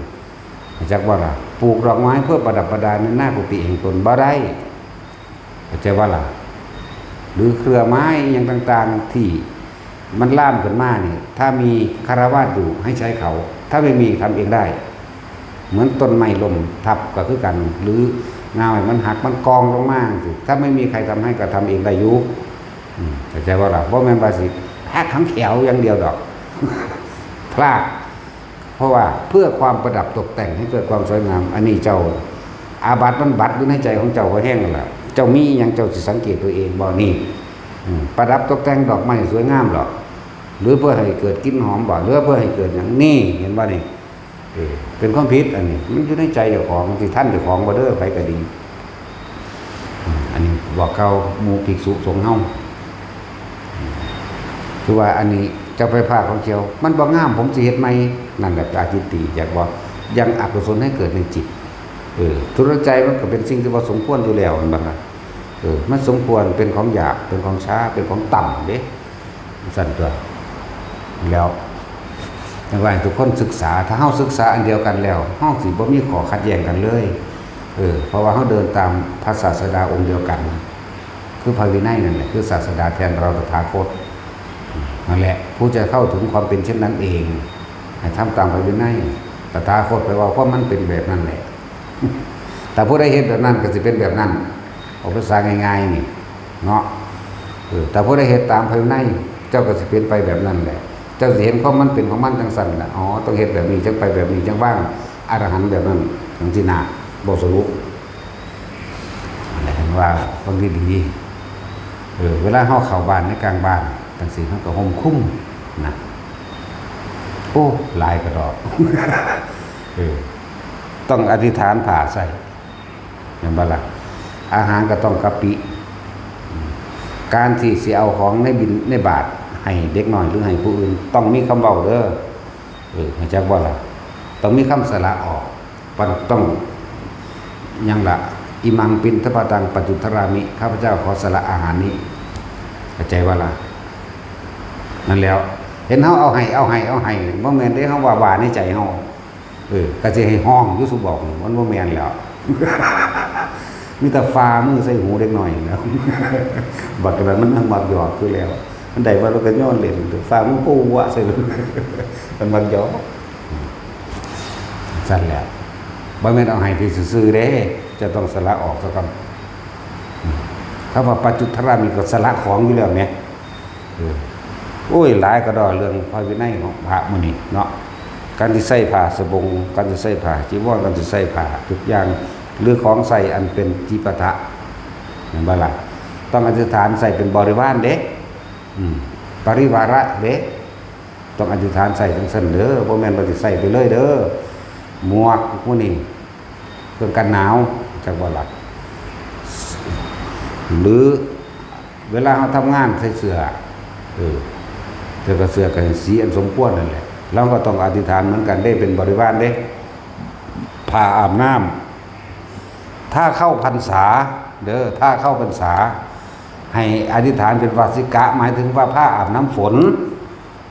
จักว่าล่ะ ปลูกดอกไม้เพื่อประดับประดาในหน้ากุฏิแห่งตนบ่ได้ เข้าใจว่าล่ะ หรือเครือไม้อย่างต่างๆที่มันล่ามขึ้นมานี่ ถ้ามีคฤหัสถ์อยู่ให้ใช้เขา ถ้าไม่มีทำเองได้ เหมือนต้นไม้ล้มทับก็คือกัน หรืองาไม้มันหักมันกองลงมาจังซี้ ถ้าไม่มีใครทำให้ก็ทำเองได้อยู่ อืม เข้าใจว่าล่ะ บ่แม่นว่าสิหักขังแขวอย่างเดียวดอก พลาด เพราะว่าเพื่อความประดับตกแต่งให้เกิดความสวยงาม อันนี้เจ้า อาบัติมันบัดอยู่ในใจของเจ้าก็แห้งแล้วล่ะ เจ้ามีหยังเจ้าสิสังเกตตัวเองบ่นี่ อืม ประดับตกแต่งดอกไม้สวยงามหรอ หรือเพื่อให้เกิดกลิ่นหอมบ่ หรือเพื่อให้เกิดหยังนี่ เห็นบ่นี่ เออ เป็นความผิดอันนี้ มันอยู่ในใจเจ้าของ สิทันเจ้าของบ่เด้อ ไผก็ดี อืม อันนี้บอกกล่าวหมู่ภิกษุสงฆ์เฮา อืม คือว่าอันนี้เจ้าไปผ้าของเขียว มันบ่งาม ผมสิเฮ็ดใหม่ นั่นแหละปาจิตตีย์ อยากบอก ยังอกุศลให้เกิดในจิต เออ ทุรนใจมันก็เป็นสิ่งที่บ่สมควรอยู่แล้ว แม่นบ่ล่ะ เออ มันสมควรเป็นของหยาบ เป็นของช้า เป็นของต่ำเด้ ซั่นตั๊ว แล้วจั่งว่าให้ทุกคนศึกษา ถ้าเฮาศึกษาอันเดียวกันแล้ว เฮาสิบ่มีข้อขัดแย้งกันเลย เออ เพราะว่าเฮาเดินตามพระศาสดาองค์เดียวกัน คือพระวินัยนั่นแหละ คือศาสดาแทนเราตถาคต นั่นแหละ ผู้จะเข้าถึงความเป็นเช่นนั้นเอง ให้ทำตามพระวินัย ตถาคตแปลว่าความมันเป็นแบบนั้นแหละ แต่ผู้ใดเฮ็ดแบบนั้นก็สิเป็นแบบนั้น เอาภาษาง่ายๆนี่ เนาะ เออ แต่ผู้ใดเฮ็ดตามภายใน เจ้าก็สิเป็นไปแบบนั้นแหละ เจ้าสิเห็นความมันเป็นของมันจังซั่นแหละ อ๋อ ต้องเฮ็ดแบบนี้ จังไปแบบนี้ จังว่างอรหันต์แบบนั้น จังซี่นะ บ่สรุป อันนี้เห็นว่าฟังดีๆ เออ เวลาเฮาเข้าบ้านในกลางบ้าน จังซี่ เฮาก็ห่มคลุมนะ โอ้ หลายกระดอก เออ ต้องอธิษฐานผ้าใส่ แม่นบ่ล่ะ อาหารก็ต้องกะปิ การที่สิเอาของในบิณ ในบาตรให้เด็กน้อยหรือให้ผู้อื่น ต้องมีคำเว้าเด้อ เออ เข้าใจบ่ล่ะ ต้องมีคำสละออก มันต้อง หยังล่ะ อิมังปิณฑปาตังปัจจุทรามิ ข้าพเจ้าขอสละอาหารนี้ เข้าใจบ่ล่ะ นั่นแหล้ว เห็นเฮาเอาให้ เอาให้ เอาให้ บ่แม่นเด้ เฮาว่า ว่าในใจเฮา เออ ก็สิให้ฮ้องอยู่ซุบ่อง มันบ่แม่นแล้ว มีแต่ฝ่ามือใส่หูเด็กน้อยแล้ว บักนั้นมันมักหยอกคือแล้ว มันได้มาแล้วก็ย้อนเล่น ฝ่ามือโป้วะใส่ มันมักหยอก ซั่นแหละ บ่แม่นเอาให้ซื่อๆเด้ จะต้องสละออกซะก่อน คำว่าปัจจุทรามิก็สละของอยู่แล้วแหม เออ โอ้ย หลายกระดอกเรื่องพระวินัยของพระมื้อนี้เนาะ การสิใส่ผ้าสบง การสิใส่ผ้าจีวร การสิใส่ผ้าทุกอย่าง หรือของใส่อันเป็นจิปาถะ แม่นบ่ล่ะ ต้องอธิษฐานใส่เป็นบริวารเด้ อืม ปริวาระเด้ ต้องอธิษฐานใส่จั่งซั้นเด้อ บ่แม่นว่าสิใส่ไปเลยเด้อ หมวกพวกนี้ เครื่องกันหนาว จักบ่ล่ะ หรือเวลาเราทำงานใส่เสื้อ เออ แต่ก็เสื้อก็ให้สีอันสมควรนั่นแหละ เราก็ต้องอธิษฐานเหมือนกันเด้ เป็นบริวารเด้ ผ้าอาบน้ำ ถ้าเข้าพรรษา เด้อ ถ้าเข้าพรรษา ให้อธิษฐานเป็นวาสิกะ หมายถึงว่าผ้าอาบน้ำฝน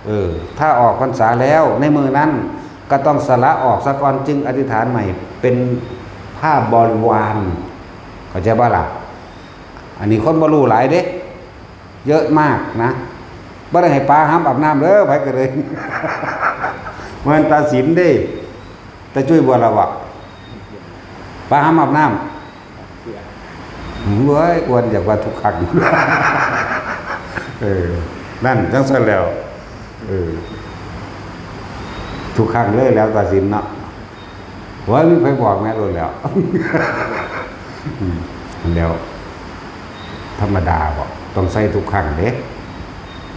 เออ ถ้าออกพรรษาแล้วในมื้อนั้นก็ต้องสละออกซะก่อน จึงอธิษฐานใหม่เป็นผ้าบริวาร เข้าใจบ่ล่ะ อันนี้คนบ่รู้หลายเด้ เยอะมากนะ บ่ได้ให้ปลาห้ำอาบน้ำเด้อ ไผก็เลย มันตาสินเด้ แต่จุ้ยบ่ละวะ ปลาห้ำอาบน้ำ เว้ย อ้วนอยากว่าทุกครั้ง เออ นั่นจั่งซั้นแล้ว เออ ทุกครั้งเลยแล้วตาสินเนาะ ว่ามีไผบอกแม่โลดแล้ว อืม แล้ว ธรรมดาบ่ ต้องใส่ทุกครั้งเด้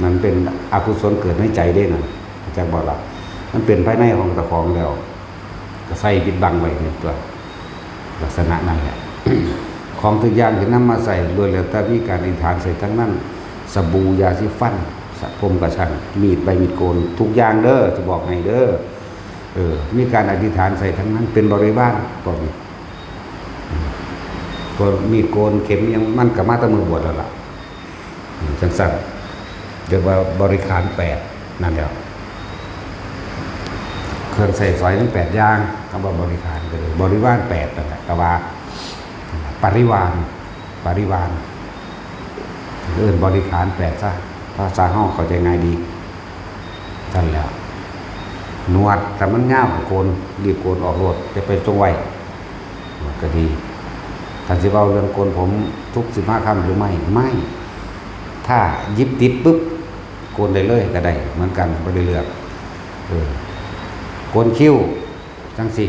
มันเป็นอกุศลเกิดในใจเด้นั่น จักบ่ล่ะ มันเป็นภายในของเจ้าของแล้ว ก็ใส่ปิดบังไว้นี่ตัว ลักษณะนั่นแหละ ของทุกอย่างที่นำมาใส่ล้วนแล้วแต่มีการอธิษฐานใส่ทั้งนั้น สบู่ ยาสีฟัน สระผมก็ช่าง มีด ใบมีดโกน ทุกอย่างเด้อ จะบอกให้เด้อ เออ มีการอธิษฐานใส่ทั้งนั้น เป็นบริวารพวกนี้ พวกมีดโกน เข็มอิหยัง มันก็มาแต่มื้อบวชแล้วล่ะ อืม จั่งซั้น เรียกว่าบริขารแปดนั่นแหละ เครื่องใช้สอยทั้งแปดอย่าง คำว่าบริขารก็เลย บริวารแปดนั่นแหละ แต่ว่า ปริวาร ปริวาร เอิ้นบริขารแปดซะ ภาษาเฮาเข้าใจง่ายดี ซั่นแหล้ว หนวด ถ้ามันยาวก็โกน รีบโกนออกโลด อย่าไปจงไว้ หนวดก็ดี คันสิเว้าเรื่องโกนผมทุกสิบห้าค่ำหรือไม่ ไม่ ถ้าหยิบติดปุ๊บ โกนได้เลยก็ได้ เหมือนกัน บ่ได้เลือก เออ โกนคิ้ว จั่งซี้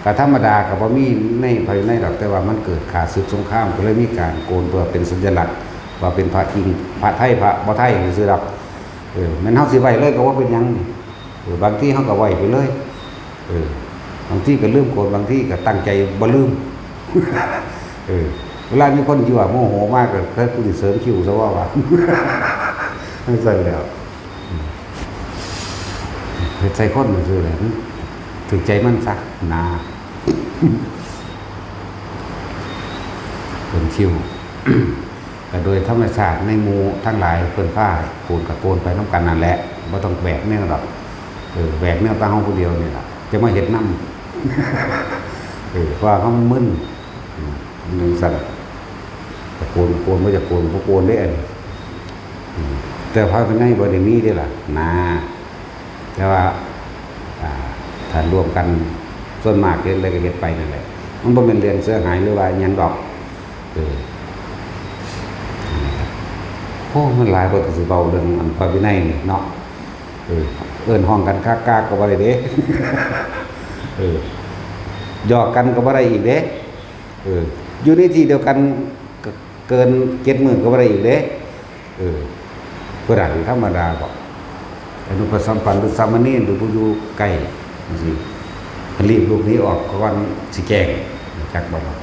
ก็ธรรมดา ก็บ่มีในภายในดอก แต่ว่ามันเกิดข้าศึกสงคราม ก็เลยมีการโกนเพื่อเป็นสัญลักษณ์ ว่าเป็นพระจริง พระไทย พระบ่ไทยซื่อๆดอก เออ แม่นเฮาสิไว้เลยก็บ่เป็นหยังนี่ เออ บางทีเฮาก็ไว้ไปเลย เออ บางทีก็ลืมโกน บางทีก็ตั้งใจบ่ลืม เออ เวลามีคนยั่วโมโหมากก็ "เฮ้ย กูสิเสริมคิ้วซะว่า" ว่า จั่งซั้นแหล้ว เฮ็ดใส่คนซื่อๆเลย ถืกใจมันซะ นะ เป็นคิ้ว ก็โดยธรรมชาติในหมู่ทั้งหลายเพิ่นพาโกนก็โกนไปนำกันนั่นแหละ บ่ต้องแหวกแนวดอก เออ แหวกแนวแต่เฮาผู้เดียวนี่ล่ะ จะมาเฮ็ดนำ เออ เพราะว่าเฮามันมึน อืม จั่งซั้น จะโกน โกน บ่อยากโกน บ่โกนเด้อันนี้ อืม แต่พระวินัยบ่ได้มีเด้ล่ะ นะ แต่ว่า อ่า ถ้ารวมกัน ส่วนมากเฮ็ดอะไรก็เฮ็ดไปนั่นแหละ มันบ่แม่นเรื่องเสียหายหรือว่าอิหยังดอก เออ โอ้ มันหลาย บ่ต้องสิเว้าเรื่องอันพระวินัยนี่เนาะ เออ เอิ้นฮ้องกันกากๆก็บ่ได้เด้ เออ หยอกกันก็บ่ได้อีกเด้ เออ อยู่ในที่เดียวกัน เกินเจ็ดมื้อก็บ่ได้อีกเด้ เออ ผู้ใดธรรมดาบ่ อนุปสัมปันหรือสามเณรหรือผู้อยู่ใกล้จั่งซี้ รีบลุกหนีออกก่อนสิแจ้ง จักบ่ล่ะ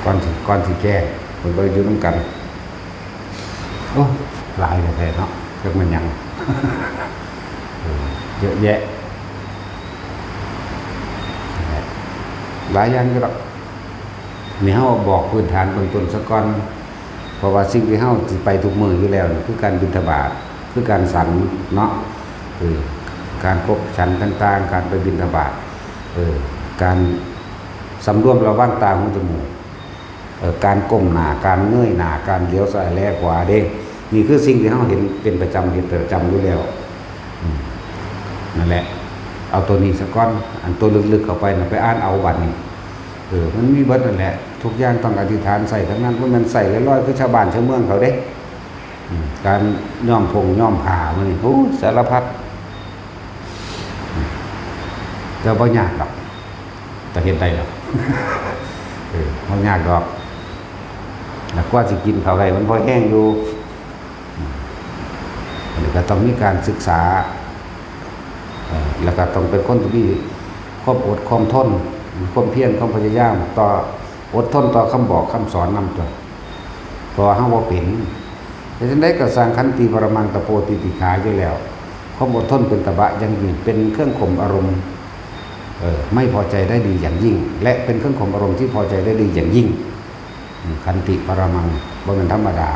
ก่อนสิ ก่อนสิแจ้ง เพิ่นบ่ได้อยู่นำกัน โอ้ หลายแท้ๆเนาะ จักแม่นหยัง เออ เยอะแยะ หลายอย่างอยู่ดอก นี่เฮาบอกพื้นฐานเบื้องต้นซะก่อน เพราะว่าสิ่งที่เฮาสิไปทุกมื้ออยู่แล้วนี่คือการบิณฑบาต คือการฉันเนาะ เออ การคบฉันต่างๆ การไปบิณฑบาต เออ การสำรวมระวังตาหูจมูก เอ่อ การก้มหน้า การเงยหน้า การเหลียวซ้ายแลขวาเด้ นี่คือสิ่งที่เฮาเห็นเป็นประจำ เห็นประจำอยู่แล้ว อืม นั่นแหละ เอาตัวนี้ซะก่อน อันตัวลึกๆเข้าไปน่ะ ไปอ่านเอาบัดนี้ เออ มันมีเบิดนั่นแหละ ทุกอย่างต้องอธิษฐานใส่ทั้งนั้น บ่แม่นใส่ลอยๆคือชาวบ้านชาวเมืองเขาเด้ อืม การย้อมผงย้อมผ้ามื้อนี้ โอ้ย สารพัด แต่บ่ยากดอก แต่เฮ็ดได้ดอก เออ บ่ยากดอก แล้วกว่าสิกินข้าวได้มันพอแฮงอยู่ อืม อันนี้ก็ต้องมีการศึกษา เอ่อ แล้วก็ต้องเป็นคนที่มีความอดความทน ความเพียร ความพยายาม ต่อ อดทนต่อคำบอกคำสอนนำตัว เพราะว่าเฮาบ่เป็น แต่จั่งใดก็สร้างขันติปรมังตะโปติติขาอยู่แล้ว ความอดทนเป็นตบะอย่างยิ่ง เป็นเครื่องข่มอารมณ์ เอ่อ ไม่พอใจได้ดีอย่างยิ่ง และเป็นเครื่องข่มอารมณ์ที่พอใจได้ดีอย่างยิ่ง อืม ขันติปรมัง บ่แม่นธรรมดา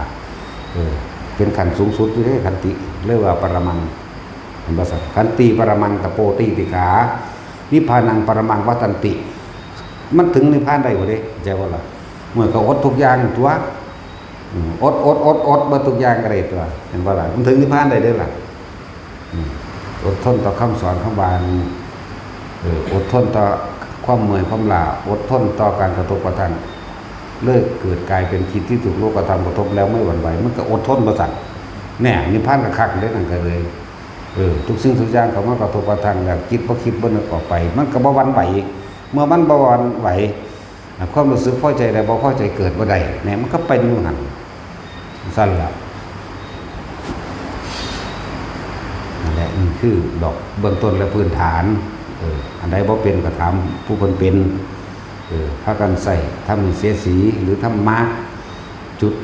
เออ เป็นขั้นสูงสุดอยู่เด้ ขันติ เรียกว่าปรมัง เห็นบ่ซั่น ขันติปรมังตะโปติติขา นิพพานังปรมังวัตตันติ มันถึงนิพพานได้บ่เด้ เข้าใจบ่ล่ะ เมื่อก็อดทุกอย่างตัว อืม อด อด อด อด เบิดทุกอย่างก็ได้ตัว เห็นบ่ล่ะ มันถึงนิพพานได้เด้อล่ะ อืม อดทนต่อคำสอนคำบาน เออ อดทนต่อความเมื่อยความล้า อดทนต่อการกระทบกระทั่ง เลิกเกิดกลายเป็นจิตที่ถูกโลกธรรมกระทบแล้วไม่หวั่นไหว มันก็อดทนบ่ซั่น แน่ นิพพานก็คักเด้ นั่นก็เลย เออ ทุกสิ่งทุกอย่างเข้ามากระทบกระทั่งแล้ว จิตบ่คิดบ่นึกออกไป มันก็บ่หวั่นไหว เมื่อมันบ่หวั่นไหว ความรู้สึกพอใจและบ่พอใจเกิดบ่ได้ แน่ มันก็เป็นอยู่หั่น ซั่นล่ะ นั่นแหละ นี่คือดอกเบื้องต้นและพื้นฐาน เออ อันใดบ่เป็นก็ถามผู้เพิ่นเป็น เออ พากันใช้ธรรมวิเศษสี หรือธรรมะจุด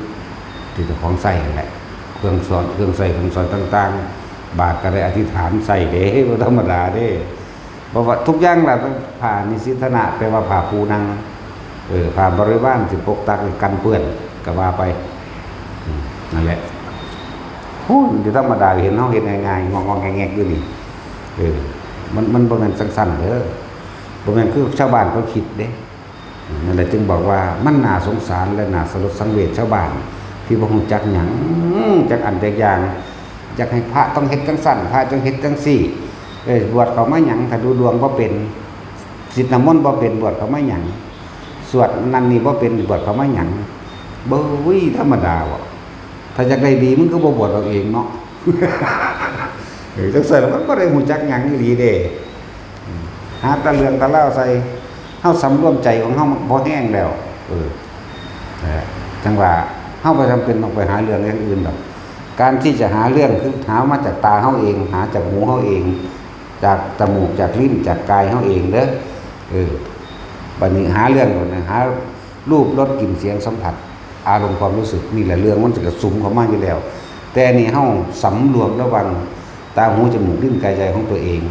ที่เจ้าของใช้นั่นแหละ เครื่องสอน เครื่องใช้เครื่องสอยต่างๆ บาทก็ได้อธิษฐานใช้เด้ บ่ธรรมดาเด้ เพราะว่าทุกอย่างล่ะ ผ้านิสิทธนะ แปลว่าผ้าปูนั่ง เออ ผ้าบริวารที่ปกตักกันเปื้อน ก็ว่าไป อืม นั่นแหละ โอ้ย มันจะธรรมดา เห็นเฮาเฮ็ดง่ายๆ งอกๆ แงกๆ อยู่นี่ เออ มัน มันบ่แม่นจั่งซั้นเด้อ บ่แม่นคือชาวบ้านเขาคิดเด้ นั่นแหละจึงบอกว่ามันน่าสงสารและน่าสลดสังเวชชาวบ้านที่บ่ฮู้จักหยัง จักอันจักอย่าง อยากให้พระต้องเฮ็ดจั่งซั้น พระต้องเฮ็ดจั่งซี้ เอ้ย บวชเข้ามาหยัง ถ้าดูดวงบ่เป็น สิทธิ์น้ำมนต์บ่เป็น บวชเข้ามาหยัง สวดนั่นนี่บ่เป็น บวชเข้ามาหยัง เบ้ย ธรรมดาบ่ ถ้าอยากได้ดี มึงก็บ่บวชเอาเองเนาะ เออ จั่งซั้นแล้วมันบ่ได้ฮู้จักหยังอีหลีเด้ อืม หาแต่เรื่องแต่ราวใส่ เฮาสำรวมใจของเฮามันบ่แฮงแล้ว เออ เออ จั่งว่า เฮาบ่จำเป็นต้องไปหาเรื่องอย่างอื่นดอก การที่จะหาเรื่องคือหามาจากตาเฮาเอง หาจากหูเฮาเอง จากจมูก จากลิ้น จากกายเฮาเองเด้อ เออ บัดนี้หาเรื่องก่อนนะ หารูป รส กลิ่น เสียง สัมผัส อารมณ์ ความรู้สึก นี่แหละเรื่องมันจะกระสุมเข้ามาอยู่แล้ว แต่นี่เฮาสำรวมระวังตา หู จมูก ลิ้น กาย ใจของตัวเอง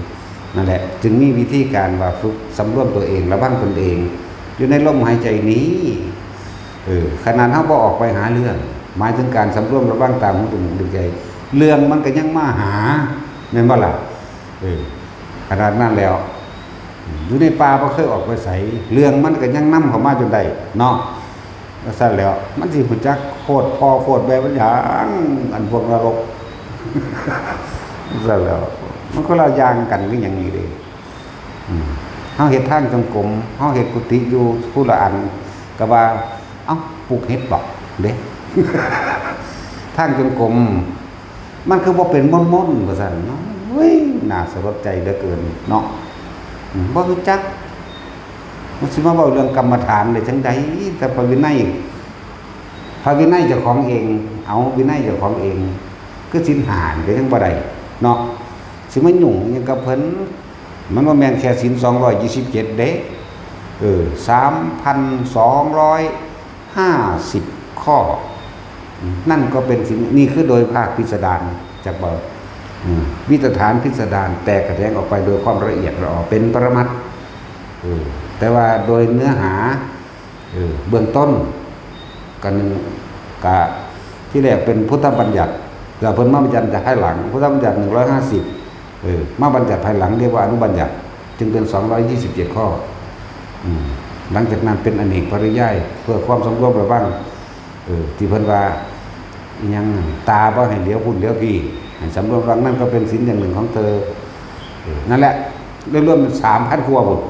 นั่นแหละ จึงมีวิธีการว่าฝึกสำรวมตัวเอง ระวังตนเอง อยู่ในลมหายใจนี้ เออ ขนาดเฮาบ่ออกไปหาเรื่อง หมายถึงการสำรวมระวังตา หู จมูก ลิ้น กาย เรื่องมันก็ยังมาหา แม่นบ่ล่ะ เออ ขนาดนั้นแล้ว อยู่ในป่าบ่เคยออกไปไส เรื่องมันก็ยังนำเข้ามาจนได้เนาะ ว่าซั่นแล้ว มันสิฮู้จักโคตรพ่อโคตรแม่มันหยัง อันพวกนรก ว่าซั่นแล้ว มันคนละอย่างกันคือหยังนี่เด้ อืม เฮาเฮ็ดทางจงกรม เฮาเฮ็ดกุฏิอยู่ผู้ละอัน ก็ว่า เอ้า ปลูกเห็ดบ่ เด้ ทางจงกรม มันคือบ่เป็นมนต์ๆ ว่าซั่นเนาะ เฮ้ย น่าสลดใจเหลือเกินเนาะ อืม บ่รู้จัก มันสิมาเว้าเรื่องกรรมฐานได้จั่งใด แต่พระวินัย พระวินัยเจ้าของเอง เอาวินัยเจ้าของเอง คือศีลห้านี่ก็ยังบ่ได้เนาะ สิมายุ่งอิหยังกับเพิ่น มันบ่แม่นแค่ศีลสองร้อยยี่สิบเจ็ดเด้ เออ สามพันสองร้อยห้าสิบข้อ นั่นก็เป็นศีล นี่คือโดยภาคพิสดาร จักบ่ อืม วิตฐานพิสดาร แตกแขนงออกไปโดยความละเอียดละออ เป็นปรมัตถ์ เออ แต่ว่าโดยเนื้อหา เออ เบื้องต้น ก็หนึ่ง ก็ที่แรกเป็นพุทธบัญญัติ แล้วเพิ่นมาบัญญัติภายหลัง พุทธบัญญัติหนึ่งร้อยห้าสิบ เออ มาบัญญัติภายหลังเรียกว่าอนุบัญญัติ จึงเป็นสองร้อยยี่สิบเจ็ดข้อ อืม หลังจากนั้นเป็นอเนกปริยาย เพื่อความสำรวมระวัง เออ ที่เพิ่นว่า อิหยัง ตาบ่ให้เหลียวพุ้นเหลียวพี้ ให้สำรวมระวัง นั่นก็เป็นศีลอย่างหนึ่งของเธอ เออ นั่นแหละ รวมๆ เป็นสามพันกว่าพุ้น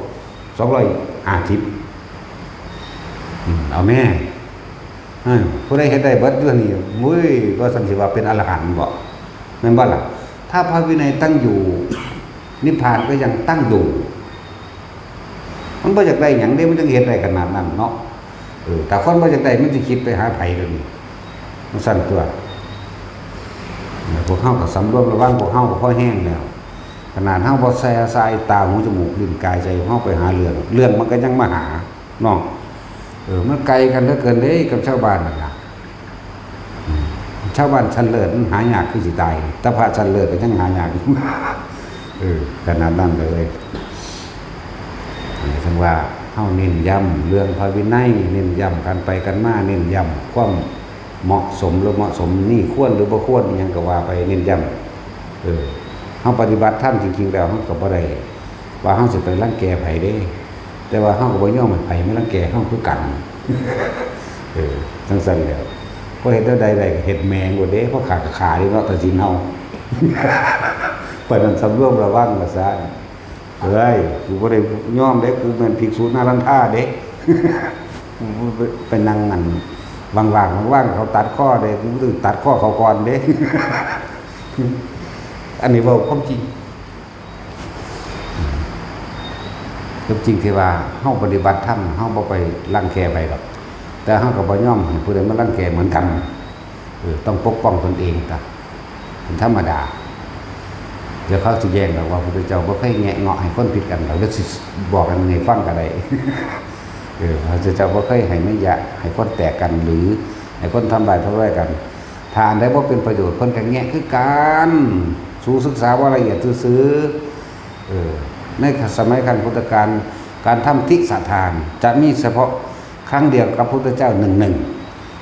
สองร้อยห้าสิบ อืม เอาแม่ เออ ผู้ใดเฮ็ดได้เบิดอยู่นี่ มุ้ย ว่าซั่นสิว่าเป็นอรหันต์บ่ แม่นบ่ล่ะ ถ้าพระวินัยตั้งอยู่ นิพพานก็ยังตั้งอยู่ มันบ่อยากได้หยังเด้ มันจั่งเฮ็ดได้ขนาดนั้นเนาะ เออ ถ้าคนบ่อยากได้ มันสิคิดไปหาไผเดี๋ยวนี้ มันซั่นตั๊ว พวกเฮาก็สำรวมระวัง พวกเฮาก็พอแฮงแล้ว ขนาดเฮาบ่ใส่สายตา หู จมูก ลิ้น กาย ใจ เฮาไปหาเรื่อง เรื่องมันก็ยังมาหาเนาะ เออ มันไกลกันเหลือเกินเด้ กับชาวบ้านนั่นน่ะ อืม ชาวบ้านชั้นเลิศมันหายากคือสิตาย แต่พระชั้นเลิศก็ยังหายากอยู่ เออ ขนาดนั้นเลย เออ จั่งว่าเฮาเน้นย้ำเรื่องพระวินัย เน้นย้ำการไปกันมา เน้นย้ำความเหมาะสมหรือเหมาะสม นี่ควรหรือบ่ควร อิหยังก็ว่าไป เน้นย้ำ เออ เฮาปฏิบัติธรรมจริงๆแล้ว เฮาก็บ่ได้ว่าเฮาสิไปรังแกไผเด้ แต่ว่าเฮาก็บ่ยอมให้ไผมารังแกเฮาคือกัน เออ จั่งซั้นแหล้ว พอเฮ็ดแนวใดได้ก็เฮ็ดแม่งโลดเด้ พอฆ่าก็ฆ่าเด้เนาะ ตัดสินเฮา ปานนั้นสำรวมระวังว่าซั่น เอ้ย กูบ่ได้ยอมเด้ กูแม่นภิกษุนารันทาเด้ กูไปนั่งนั่น ว่างๆ ว่างๆ เขาตัดคอเด้ กูต้องตัดคอเขาก่อนเด้ อันนี้เว้าความจริง ความจริงที่ว่าเฮาปฏิบัติธรรม เฮาบ่ไปรังแกไผดอก แต่เฮาก็บ่ยอมให้ผู้ใดมารังแกเหมือนกัน เออ ต้องปกป้องตนเองตะ เป็นธรรมดา เดี๋ยวเขาสิแย้งดอกว่าพระพุทธเจ้าบ่เคยแงะเงาะให้คนผิดกันดอก เดี๋ยวสิบอกกันให้ฟังก็ได้ เออ พระพุทธเจ้าบ่เคยให้นิยะให้คนแตกกัน หรือให้คนทำลายทำลายกัน ถ้าอันใดบ่เป็นประโยชน์ เพิ่นก็แงะคือกัน สูศึกษาบ่ละเอียดซื่อๆ เออ ในสมัยครั้งพุทธกาล การทำทิสทานจะมีเฉพาะครั้งเดียวกับพุทธเจ้าหนึ่งหนึ่ง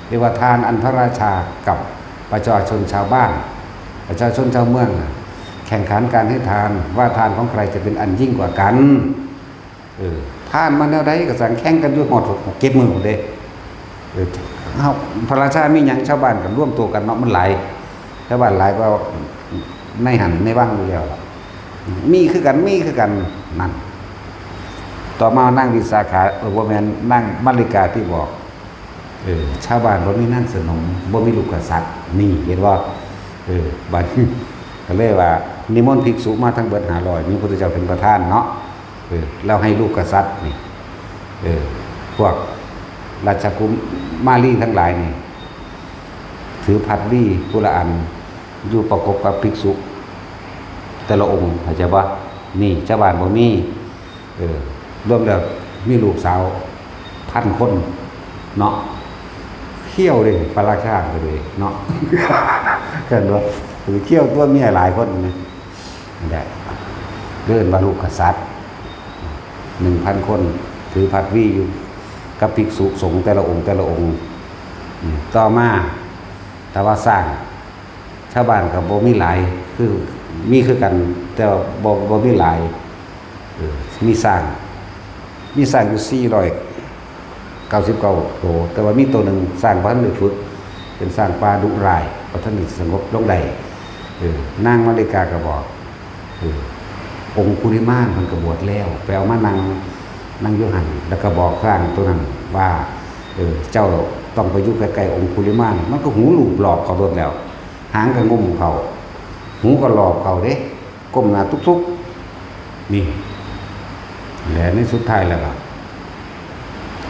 เรียกว่าทานอันพระราชากับประชาชนชาวบ้าน ประชาชนชาวเมืองน่ะ แข่งขันการให้ทาน ว่าทานของใครจะเป็นอันยิ่งกว่ากัน เออ ทานมาแนวใดก็สั่งแข่งกันอยู่ฮอดหกเจ็ดมื้อพุ้นเด้ เออ เฮา พระราชามีหยัง ชาวบ้านก็รวมตัวกันเนาะ มันหลาย ชาวบ้านหลายกว่าในหั้นในวังอยู่แล้วล่ะ มีคือกัน มีคือกัน นั่น ต่อมานางวิสาขา เออ บ่แม่น นางมัลลิกาที่บอก เออ ชาวบ้านบ่มีนางสนม บ่มีลูกกษัตริย์ นี่ เห็นบ่ เออ บัดนี้ก็เลยว่า นิมนต์ภิกษุมาทั้งเบิดห้าร้อย มีพระพุทธเจ้าเป็นประธานเนาะ เออ แล้วให้ลูกกษัตริย์นี่ เออ พวกราชกุมารีทั้งหลายนี่ ถือพัดวีผู้ละอัน อยู่ประกบกับภิกษุ แต่ละองค์ เข้าใจบ่ นี่ ชาวบ้านบ่มี เออ รวมแล้วมีลูกสาวพันคนเนาะ เขี้ยวเด้ พระราชาก็เลยเนาะ เห็นบ่ เขี้ยวตั๊ว เมียหลายคนนะ นี่แหละ เอิ้นว่าลูกกษัตริย์ หนึ่งพันคน ถือพัดวีอยู่กับภิกษุสงฆ์แต่ละองค์แต่ละองค์ อืม ต่อมา แต่ว่าสร้าง ชาวบ้านก็บ่มีหลาย คือมีคือกัน แต่ว่าบ่ บ่มีหลาย เออ มีช้าง มีช้างอยู่สี่ร้อยเก้าสิบเก้าโต แต่ว่ามีโตหนึ่งช้างบ่ทันได้ฝึก เป็นช้างป่าดุร้าย บ่ทันได้สงบลงได้ เออ นางมัลลิกาก็บอก เออ องคุลิมานเพิ่นก็บวชแล้ว ไปเอามานั่ง นั่งอยู่หั่น แล้วก็บอกช้างตัวนั้นว่า เออ เจ้าต้องไปอยู่ใกล้ๆองคุลิมาน มันก็หูลูบหลอบเข้าโลดแล้ว หางก็งุ้มเข้า หูก็หลอบเข้าเด้ ก้มหน้าตุ๊กๆ นี่ และในสุดท้ายแล้วก็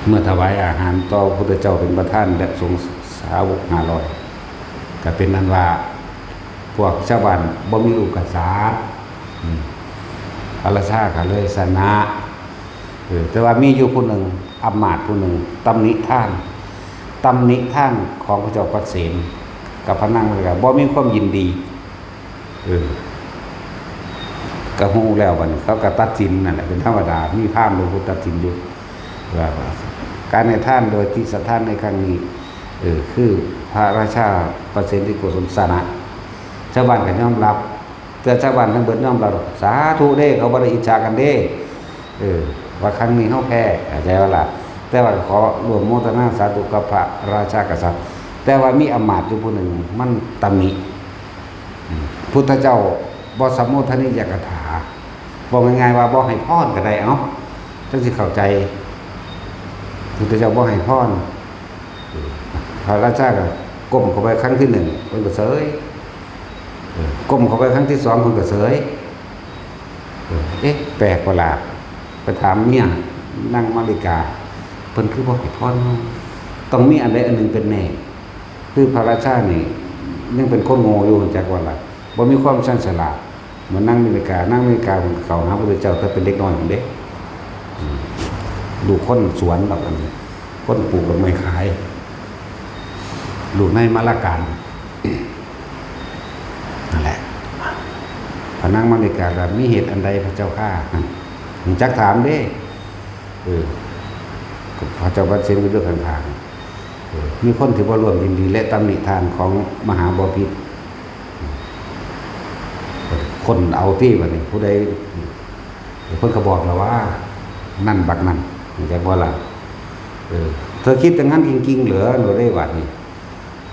เมื่อถวายอาหารต่อพระพุทธเจ้าเป็นประธาน และสงฆ์สาวกห้าร้อย ก็เป็นนั้นว่า พวกชาวบ้านบ่มีลูกกษัตริย์ อืม พระราชาก็เลยชนะ เออ แต่ว่ามีอยู่ผู้หนึ่ง อำมาตย์ผู้หนึ่ง ตำหนิทาน ตำหนิทานของพระเจ้าปเสน กับพระนางเลยก็บ่มีความยินดี เออ ก็ฮู้แล้วบัดนี้ เขาก็ตัดสินนั่นแหละ เป็นธรรมดา มีพราหมณ์เป็นผู้ตัดสินอยู่ ว่า การให้ทานโดยทิสทานในครั้งนี้ เออ คือพระราชาปเสนที่โกศลชนะ ชาวบ้านก็ยอมรับ แต่ชาวบ้านทั้งเบิดยอมรับ สาธุเด้ เขาบ่ได้อิจฉากันเด้ เออ ว่าครั้งนี้เฮาแพ้ เข้าใจบ่ล่ะ แต่ว่าขอร่วมโมทนาสาธุกับพระราชากษัตริย์ แต่ว่ามีอำมาตย์อยู่ผู้หนึ่ง มันตำหนิ อืม พุทธเจ้าบ่สมโภชนียกถา บอกง่ายๆว่าบ่ให้พรก็ได้ เอ้า จั่งสิเข้าใจ พุทธเจ้าบ่ให้พร พระราชาก็ก้มเข้าไปครั้งที่หนึ่ง เพิ่นก็เสย เออ ก้มเข้าไปครั้งที่สอง เพิ่นก็เสย เออ เอ๊ะ แปลกประหลาด ไปถามเมีย นางมาริกา เพิ่นคือบ่ให้พรเฮา ต้องมีอันใดอันหนึ่งเป็นแน่ คือพระราชานี่ยังเป็นคนโง่อยู่ จักว่าล่ะ บ่มีความชันฉลาด เหมือนนางมาริกา นางมาริกาเพิ่นเข้าหาพระพุทธเจ้าแต่เป็นเด็กน้อยพุ้นเด้ อืม ลูกคนสวนดอกอันนี้ คนปลูกดอกไม้ขาย ลูกนายมาลาการ นั่นแหละ พระนางมาริกาก็มีเหตุอันใดพระเจ้าข้า จักถามเด้ เออ พระเจ้าบัดเซนก็เลือกข้างๆ เออ มีคนที่บ่ร่วมยินดีและตำหนิทานของมหาบพิตร คนเอาตี้บัดนี้ ผู้ใด เพิ่นก็บอกแล้วว่า นั่นบักนั่น จักบ่ล่ะ เออ เธอคิดอย่างนั้นจริงๆ เหรอ หนูได้ว่านี่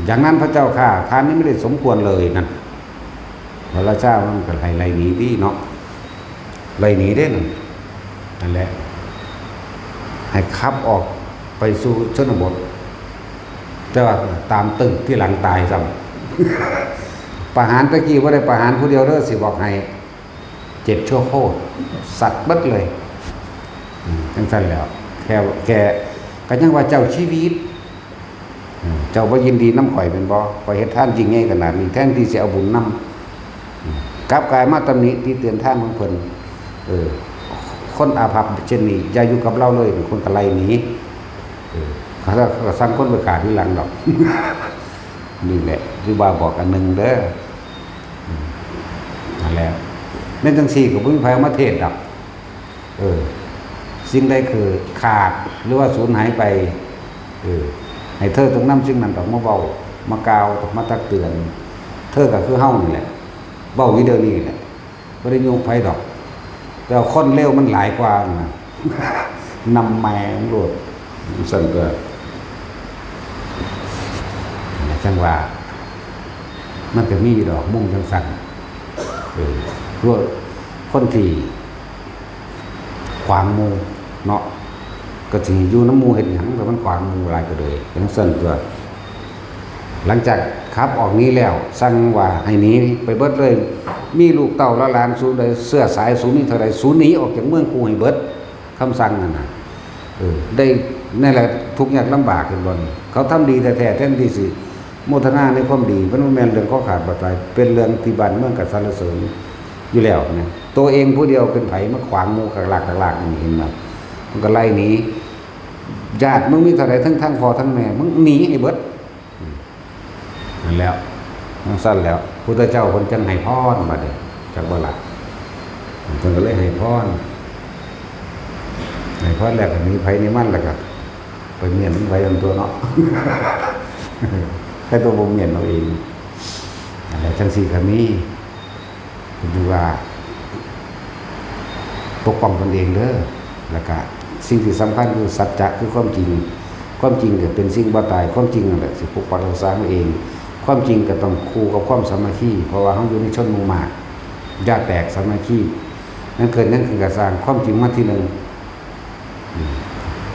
อย่างนั้นพระเจ้าข้า ทานนี้ไม่ได้สมควรเลยนั่น พระราชามันก็ให้ไล่หนีตี้เนาะ ไล่หนีเด้นั่น นั่นแหละ ให้ขับออกไปสู่ชนบท แต่ว่าตามตึกที่หลังตายซ้ำ ประหารตะกี้บ่ได้ประหารผู้เดียวเด้อ สิบอกให้ เจ็ดชั่วโคตร สัตว์เบิดเลย อืม จังซั่นแหล้ว แค่ แก ก็ยังว่าเจ้าชีวิต อืม เจ้าบ่ยินดีนำข้อยแม่นบ่ ข้อยเฮ็ดทานยิ่งใหญ่ขนาดนี้ แทนที่สิเอาบุญนำ อืม กลับกลายมาตำหนิติเตียนทานของเพิ่น เออ คนอาภัพเช่นนี้ อย่าอยู่กับเราเลย เพิ่นก็ไล่หนี เออ เขาก็สั่งคนไปฆ่าทีหลังดอก นี่แหละ ที่ว่าบอกอันหนึ่งเด้อ อืม นั่นแหละ แม่นจังซี่ก็บ่มีไผเอามาเทศน์ดอก เออ สิ่งใดคือขาดหรือว่าสูญหายไป เออ ให้เธอจงนำสิ่งนั้นออกมาเว้า มากล่าว มาตักเตือน เธอก็คือเฮานี่แหละ เว้าอยู่เดี๋ยวนี้แหละ บ่ได้โยงไผดอก แต่ว่าคนเลวมันหลายกว่านะ นำแม่งโลด ซั่นก็ จังว่า มันก็มีอยู่ดอก มุมจังซั่น เออ พวกคนที่ขวางหมู่เนาะ ก็สิอยู่นำหมู่เฮ็ดหยัง แต่มันขวางหมู่หลายก็เลย จังซั่นตัว หลังจากขับออกหนีแล้ว สั่งว่าให้หนีไปเบิดเลย มีลูกเต้าและหลานสูได้ เสื้อสายสูมีเท่าใด สูหนีออกจากเมืองกูให้เบิด คำสั่งนั่นน่ะ เออ ได้ นั่นแหละ ทุกข์ยากลำบากเห็นบ่นี่ เขาทำดีแท้ๆ แทนที่สิโมทนาในความดี มันบ่แม่นเรื่องของขาดบาดตาย เป็นเรื่องที่บ้านเมืองก็สรรเสริญอยู่แล้วนะ ตัวเองผู้เดียวเป็นไผมาขวางหมู่คักลากคักลากนี่ เห็นบ่ มันก็ไล่หนี ญาติมึงมีเท่าใด ทั้ง ทั้งพ่อทั้งแม่ มึงหนีให้เบิด อืม นั่นแหล้ว จั่งซั่นแหล้ว พุทธเจ้าเพิ่นจั่งให้พรบัดนี้ จักบ่ล่ะ เพิ่นก็เลยให้พร ให้พรแล้วก็หนีไผหนีมัน แล้วก็ไปเมี้ยนมันไปนั่นตัวเนาะ ใครตัวบ่เมี้ยนเอาเอง นั่นแหละ จั่งซี่ก็มี คือว่า ปกป้องตนเองเด้อ แล้วก็สิ่งที่สำคัญคือสัจจะ คือความจริง ความจริงก็เป็นสิ่งบ่ตาย ความจริงนั่นแหละสิปกปักรักษาเราเอง ความจริงก็ต้องคู่กับความสามัคคี เพราะว่าเราอยู่ในชนหมู่มาก อย่าแตกสามัคคี นั่นเกิดหยังขึ้นก็ซ่าง ความจริงมาที่หนึ่ง อืม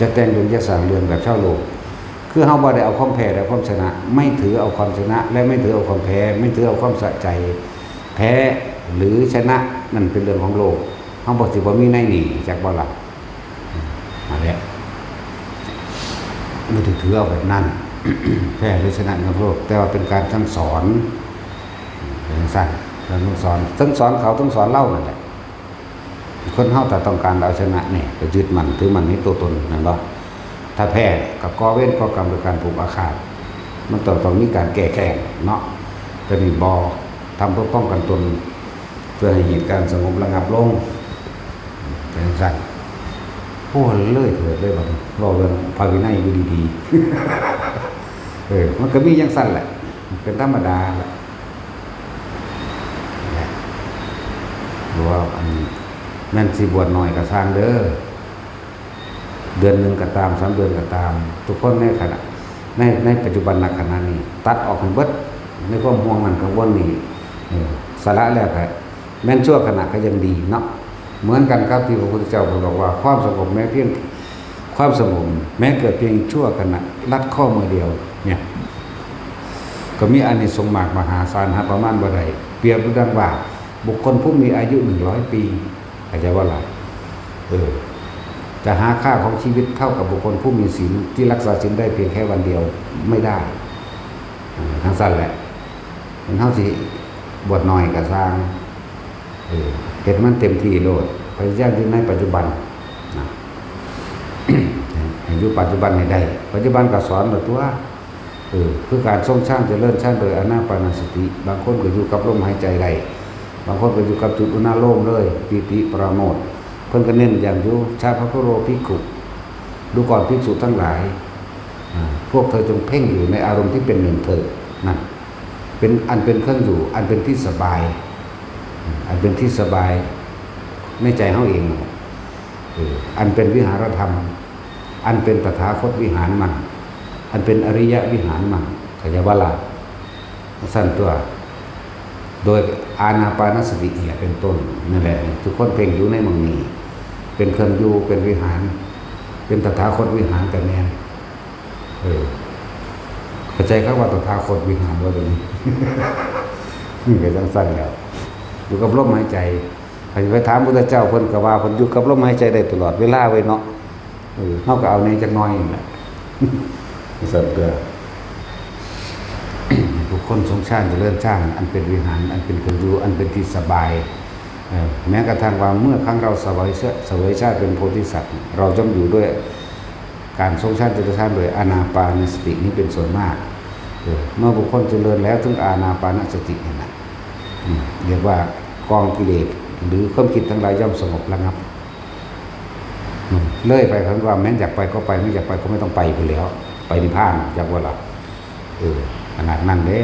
จะแต่งเรื่อง จะสร้างเรื่องแบบชาวโลก คือเราบ่ได้เอาความแพ้และความชนะ ไม่ถือเอาความชนะ และไม่ถือเอาความแพ้ ไม่ถือเอาความสะใจ แพ้หรือชนะนั่นเป็นเรื่องของโลก เราบ่สิบ่มีในนี่ จักบ่ล่ะ อืม นั่นแหละ บ่ได้ถือเอาแบบนั้น แพ้หรือชนะเรื่องโลก แต่ว่าเป็นการสั่งสอน เป็นสั่ง การสั่งสอน ทั้งสอนเขา ทั้งสอนเรานั่นแหละ คนเฮาถ้าต้องการเอาชนะนี่ ก็ยึดมั่นถือมั่นในตัวตน แม่นบ่ ถ้าแพ้ก็ก่อเวรก่อกรรมโดยการผูกอาฆาต มันต้อง ต้องมีการแก้แค้นเนาะ แต่นี่บ่ ทำเพื่อป้องกันตน เพื่อให้เหตุการณ์สงบระงับลง เป็นจั่งซั่น โอ้ เลยเถิดเลยบัดนี้ เว้าเรื่องพระวินัยอยู่ดีๆ เออ มันก็มีจั่งซั่นแหละ เป็นธรรมดาแหละ หรือว่าอันนั้นสิบวชน้อยก็ซ่างเด้อ เดือนหนึ่งก็ตาม สามเดือนก็ตาม ทุกคนในขณะ ใน ในปัจจุบันณขณะนี้ ตัดออกให้เบิด ในความห่วงนั้นกังวลนี้ เออ สละแล้วก็ แม้นชั่วขณะก็ยังดีเนาะ เหมือนกันครับที่พระพุทธเจ้าบอกว่าความสงบแม้เพียง ความสงบแม้เกิดเพียงชั่วขณะ ลัดข้อมือเดียวเนี่ย ก็มีอานิสงส์มากมหาศาล หาประมาณบ่ได้ เปรียบดังว่าบุคคลผู้มีอายุหนึ่งร้อยปี เข้าใจบ่ล่ะ เออ จะหาค่าของชีวิตเท่ากับบุคคลผู้มีศีลที่รักษาศีลได้เพียงแค่วันเดียวไม่ได้ เออ ทั้งสั้นแหละ มันเท่าสิบวชหน่อยก็สร้าง เออ เฮ็ดมันเต็มที่โลด พยายามอยู่ในปัจจุบันนะ ให้อยู่ปัจจุบันให้ได้ ปัจจุบันก็สอนมาตัว เออ คือการทรงฌานเจริญฌานโดยอานาปานสติ บางคนก็อยู่กับลมหายใจได้ บางคนก็อยู่กับจุดอุณาโลมเลย ปีติปราโมทย์ เพิ่นก็เน้นย้ำอยู่ ชาพะคุโรภิกขุ ดูก่อนภิกษุทั้งหลาย อ่า พวกเธอจงเพ่งอยู่ในอารมณ์ที่เป็นหนึ่งเถิด นั่น เป็นอันเป็นเครื่องอยู่ อันเป็นที่สบาย อันเป็นที่สบาย ในใจเฮาเอง เออ อันเป็นวิหารธรรม อันเป็นตถาคตวิหารมัน อันเป็นอริยวิหารมัน ขยายวะละ สั้นตัว โดยอานาปานสติเนี่ยเป็นต้น นั่นแหละ ทุกคนเพ่งอยู่ในหม่องนี้ เป็นเครื่องอยู่ เป็นวิหาร เป็นตถาคตวิหารกันแน่ เออ เข้าใจคำว่าตถาคตวิหารบ่เดี๋ยวนี้ นี่ก็จังสั้นแล้ว อยู่กับลมหายใจ ใครไปถามพุทธเจ้า เพิ่นก็ว่าเพิ่นอยู่กับลมหายใจได้ตลอดเวลาเว้ยเนาะ เออ เฮาก็เอาแน่จักหน่อยนั่นแหละ สั้นตัว บุคคลทรงฌานเจริญฌาน อันเป็นวิหาร อันเป็นเครื่องอยู่ อันเป็นที่สบาย เออ แม้กระทั่งว่าเมื่อครั้งเราเสวยเสวยชาติเป็นโพธิสัตว์ เราย่อมอยู่ด้วยการทรงฌานเจริญฌานโดยอานาปานสตินี้เป็นส่วนมาก เออ เมื่อบุคคลเจริญแล้วถึงอานาปานสติเนี่ยนะ อืม เรียกว่ากองกิเลสหรือความคิดทั้งหลายย่อมสงบระงับ อืม เลยไปคำว่าแม้นอยากไปก็ไป ไม่อยากไปก็ไม่ต้องไปพู้นแหล้ว ไปนิพพาน จักว่าล่ะ เออ ขนาดนั้นเด้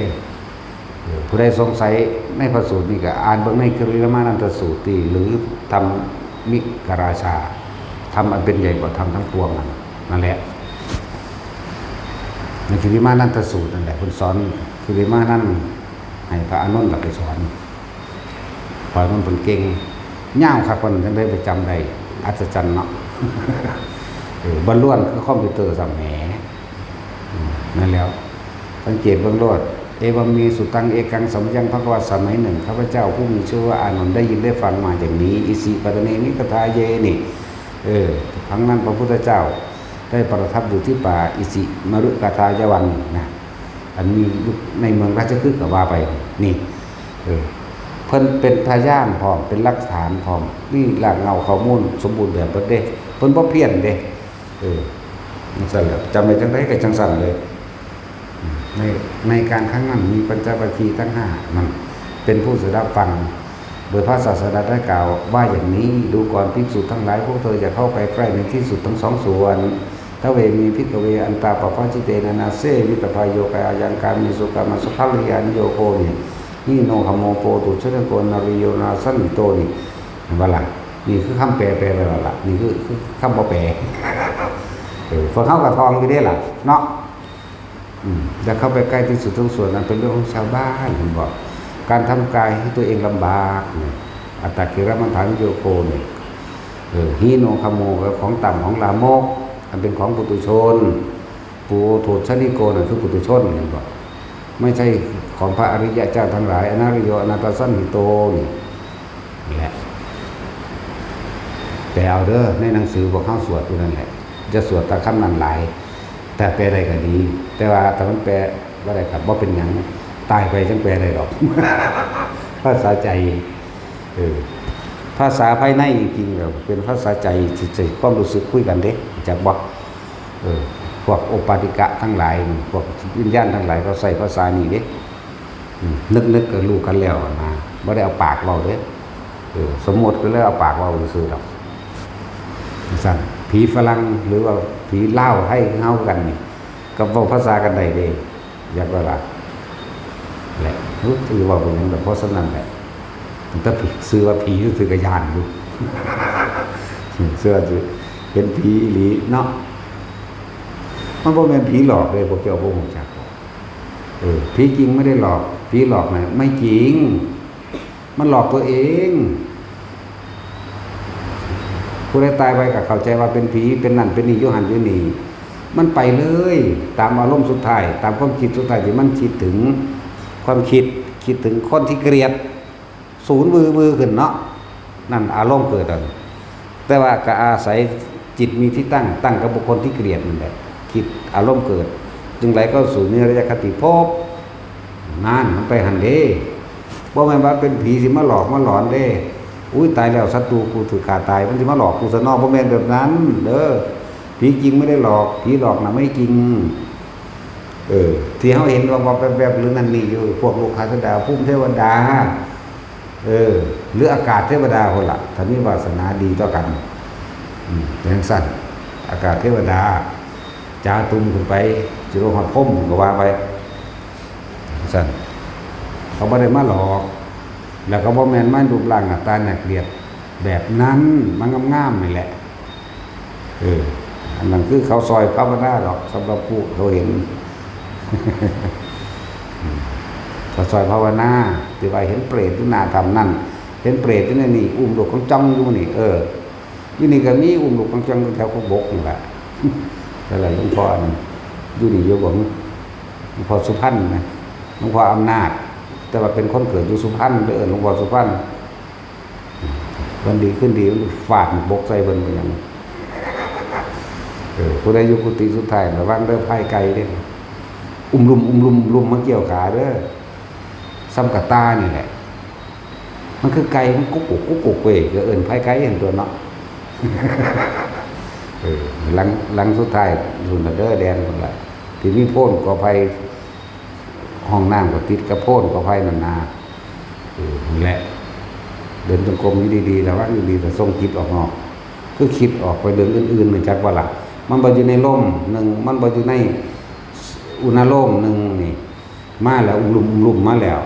เออ ผู้ใดสงสัยในพระสูตรนี่ก็อ่านเบิ่งในกริยามานันทสูตรติ หรือธรรมิกราชา ธรรมอันเป็นใหญ่กว่าธรรมทั้งปวงนั่น นั่นแหละ ในกริยามานันทสูตรนั่นแหละ เพิ่นสอนกริยามานันท์ให้พระอานนท์กลับไปสอน พระอานนท์เพิ่นเก่ง ยาวคัก เพิ่นจังได้ไปจำได้ อัศจรรย์เนาะ เออ บ่ล้วนคือคอมพิวเตอร์ซ้ำแหม อืม นั่นแหล้ว สังเกตเบิ่งโลด เอวัมเม สุตัง เอกัง สมยัง ภควา สมัยหนึ่ง ข้าพเจ้าผู้มีชื่อว่าอานนท์ได้ยินได้ฟังมาอย่างนี้ อิสิ ปัตตเน มิคทาเย นี่ เออ ครั้งนั้นพระพุทธเจ้าได้ประทับอยู่ที่ป่าอิสิมฤคทายวันนะ อันมีอยู่ในเมืองราชคฤห์ก็ว่าไป นี่ เออ เพิ่นเป็นพยานพร้อม เป็นหลักฐานพร้อม มีรากเหง้าข้อมูลสมบูรณ์แบบเบิดเด้ เพิ่นบ่เพี้ยนเด้ เออ จังซั่นแหละ จำได้จังใดก็จังซั่นเลย ใน ในการครั้งนั้นมีปัญจวัคคีย์ทั้งห้านั่นเป็นผู้สดับฟัง โดยพระศาสดาได้กล่าวว่าอย่างนี้ ดูก่อนภิกษุทั้งหลาย พวกเธออย่าเข้าไปใกล้ในที่สุดทั้งสองส่วน ทเว เม ภิกขเว อันตา ปปาจิเตนะ นาเส วิตพาโย กายัง กาเมสุ กามสุขัลลิกานุโยโก นิ หิโน ขโม โป ทุจฉริโก อนาริโย อนาทัสสันหิโต นี่ เห็นบ่ล่ะ นี่คือคำแปล แปลไปแล้วล่ะ นี่คือ คือคำบ่แปล เออ พวกเขาก็ท่องอยู่เด้ล่ะ เนาะ อืม อย่าเข้าไปใกล้ที่สุดทั้งส่วน นั้นเป็นเรื่องของชาวบ้าน ผมบอก การทำกายให้ตัวเองลำบากเนี่ย อัตตกิลมัฏฐานุโยโก เนี่ย เออ หิโน ขโม ก็ของต่ำของลามก อันเป็นของปุถุชน ปูโทชนิโก นั่นคือปุถุชน เห็นบ่ ไม่ใช่ของพระอริยะเจ้าทั้งหลาย อนาริโย อนาทัสสันหิโต นี่ นี่แหละ แปลเอาเด้อ ในหนังสือพวกเขาสวดอยู่นั่นแหละ จะสวดแต่คำนั้นหลาย แต่แปลได้ก็ดี แต่ว่าถ้ามันแปลบ่ได้ก็บ่เป็นหยัง ตายไปจั่งแปลได้ดอก ภาษาใจ เออ ภาษาภายในจริงๆแล้วเป็นภาษาใจ ที่ใจความรู้สึกคุยกันเด้ จักบ่ เออ พวกโอปปาติกะทั้งหลายนี่ พวกวิญญาณทั้งหลายเขาใช้ภาษานี้เด้ อืม นึกๆก็รู้กันแล้วนะ บ่ได้เอาปากเว้าเด้ เออ สมมติก็เลยเอาปากเว้าซื่อๆดอก ซั่น ผีฝรั่งหรือว่าผีลาวไทยคือเฮากันนี่ ก็เว้าภาษากันได้เด้ อยากว่าล่ะ แหละ รู้สิว่าเป็นหยัง แต่เพราะฉะนั้นแหละ แต่ผี ชื่อว่าผีซื่อๆก็ย้านอยู่ เชื่อสิ เป็นผีอีหลีเนาะ มันบ่แม่นผีหลอกเด้ พวกเจ้าบ่รู้จัก เออ ผีจริงไม่ได้หลอก ผีหลอกน่ะไม่จริง มันหลอกตัวเอง ผู้ใดตายไปก็เข้าใจว่าเป็นผี เป็นนั่นเป็นนี่ อยู่หั่นอยู่นี่ มันไปเลย ตามอารมณ์สุดท้าย ตามความคิดสุดท้ายที่มันคิดถึง ความคิด คิดถึงคนที่เกลียด สูนวือวือขึ้นเนาะ นั่นอารมณ์เกิดอัน แต่ว่าก็อาศัย จิตมีที่ตั้ง ตั้งกับบุคคลที่เกลียดนั่นแหละ จิตอารมณ์เกิด จึงไหลเข้าสู่นิรยคติภพ นั่นมันไปหั้นเด้ บ่แม่นว่าเป็นผีสิมาหลอกมาหลอนเด้ อุ้ย ตายแล้ว ศัตรูกูถูกฆ่าตาย มันสิมาหลอกกูซะเนาะ บ่แม่นแบบนั้นเด้อ ผีจริงไม่ได้หลอก ผีหลอกน่ะไม่จริง เออ ที่เฮาเห็นว่า ว่าแวบๆ หรือนั่นนี่อยู่ พวกลูกค้าเทวดา ภูมิเทวดา เออ หรืออากาศเทวดาคนละ ถ้ามีวาสนาดีต่อกัน อืม อย่างสั้น อากาศเทวดา จาตุมขึ้นไป สิลงฮอดพรหมก็ว่าไป สั้น เขาบ่ได้มาหลอก แล้วก็บ่แม่นมารูปร่างหน้าตาน่าเกลียดแบบนั้น มางามๆ นี่แหละ เออ อันนั้นคือเขาซอยภาวนาดอก สำหรับผู้เขาเห็น เขาซอยภาวนา ที่ว่าเห็นเปรตอยู่หน้าถ้ำนั่น เห็นเปรตอยู่ในนี่ อุ้มลูกของจ้องอยู่นี่ เออ อยู่นี่ก็มีอุ้มลูกของจ้องอยู่แถวกกบกนี่แหละ นั่นแหละหลวงพ่ออันนั้น อยู่นี่อยู่บ่ หลวงพ่อสุพรรณนะ หลวงพ่ออำนาจ แต่ว่าเป็นคนเกิดอยู่สุพรรณ เด้อ หลวงพ่อสุพรรณ วันดีคืนดีมันฟาดบกใส่เพิ่นว่าหยัง เออ ผู้ใดอยู่กุฏิสุดท้าย ระวังเด้อ พายไก่เด้ อุ้มลุม อุ้มลุม อุ้มลุมมาเกี่ยวขาเด้อ ซ้ำกับตานี่แหละ มันคือไก่ มันกุกกุกกุกกุกเว้ย ก็เอิ้นพายไก่หั่นตัวเนาะ เออ หลัง หลังสุดท้าย รุ่นละเด้อ แดนพุ่นละ ที่มีโพนกอไผ่ ห้องน้ำก็ติดกับโพนกอไผ่นั่นนา เออ นั่นแหละ เดินจงกรมอยู่ดีๆ ระวังอยู่ดี แต่ส่งจิตออกนอก คือคิดออกไปเรื่องอื่นๆ นี่จักว่าล่ะ มันบ่อยู่ในลมหนึ่ง มันบ่อยู่ในอุณาโลมหนึ่งนี่ มาแล้ว อุ้มลุม อุ้มลุมมาแล้ว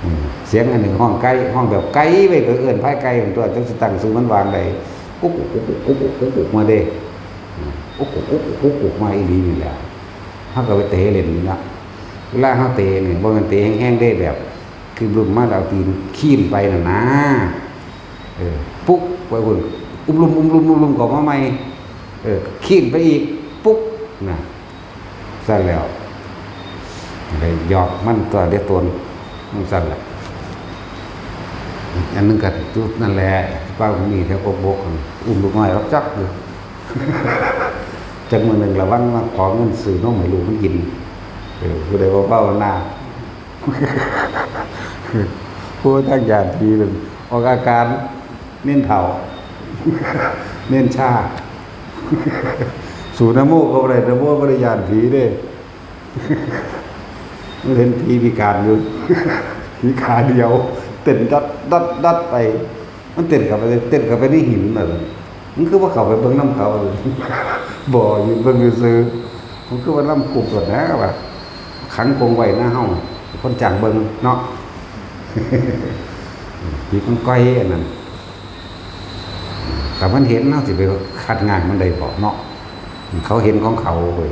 อืม เสียงอันหนึ่งห้องไกล ห้องแบบไกลไปก็เอิ้นพายไก่ของตัว จักสิตั้งชื่อมันว่าจั่งใด กุ๊กกุ๊กกุ๊กกุ๊กกุ๊กกุ๊กกุ๊กมาเด้ อืม กุ๊กกุ๊กกุ๊กกุ๊กกุ๊กกุ๊กมาอีหลีนี่แหละ เฮาก็ไปเตะเล่นนี่นะ เวลาเฮาเตะนี่ บ่แม่นเตะแฮงๆ เด้ แบบ คือลุมมาแล้วเอาตีนขีนไปนั่นนะ เออ ปุ๊ก ไปพุ่น อุ้มลุม อุ้มลุม อุ้มลุม ก็มาใหม่ เออ ขีนไปอีก ปุ๊ก นะ ซั่นแล้ว ไปหยอกมันตัวเดียวตน มันซั่นแหละ อันหนึงก็จุดนั่นแหละ ป้ามีแถวกกบก อุ้มลูกน้อยรับจักอยู่ จักมื้อหนึ่งระวังมาขอเงินซื้อนมให้ลูกมันกิน เออ ผู้ใดบ่เว้าหน้า ผู้ทางญาติผีนั่นออกอาการ เน้นเฒ่า เน้นชา สูนะโมก็บ่ได้ นะโมบ่ได้ย้านผีเด้ มันเห็นผีพิการอยู่ ผีขาเดียว เต้นดัดดัดดัดไป มันเต้นเข้าไป เต้นเข้าไปในหินน่ะ มันคือว่าเข้าไปเบิ่งนำเขาเลย บ่ ยืนเบิ่งซื่อๆ มันคือว่านำคุกโลดนะว่า ขังกรงไว้นะเฮา คนจ้างเบิ่งเนาะ ผีกองกอยอันนั้น แต่มันเห็น เฮาสิไปคัดง้างมันได้บ่เนาะ เขาเห็นของเขาเว้ย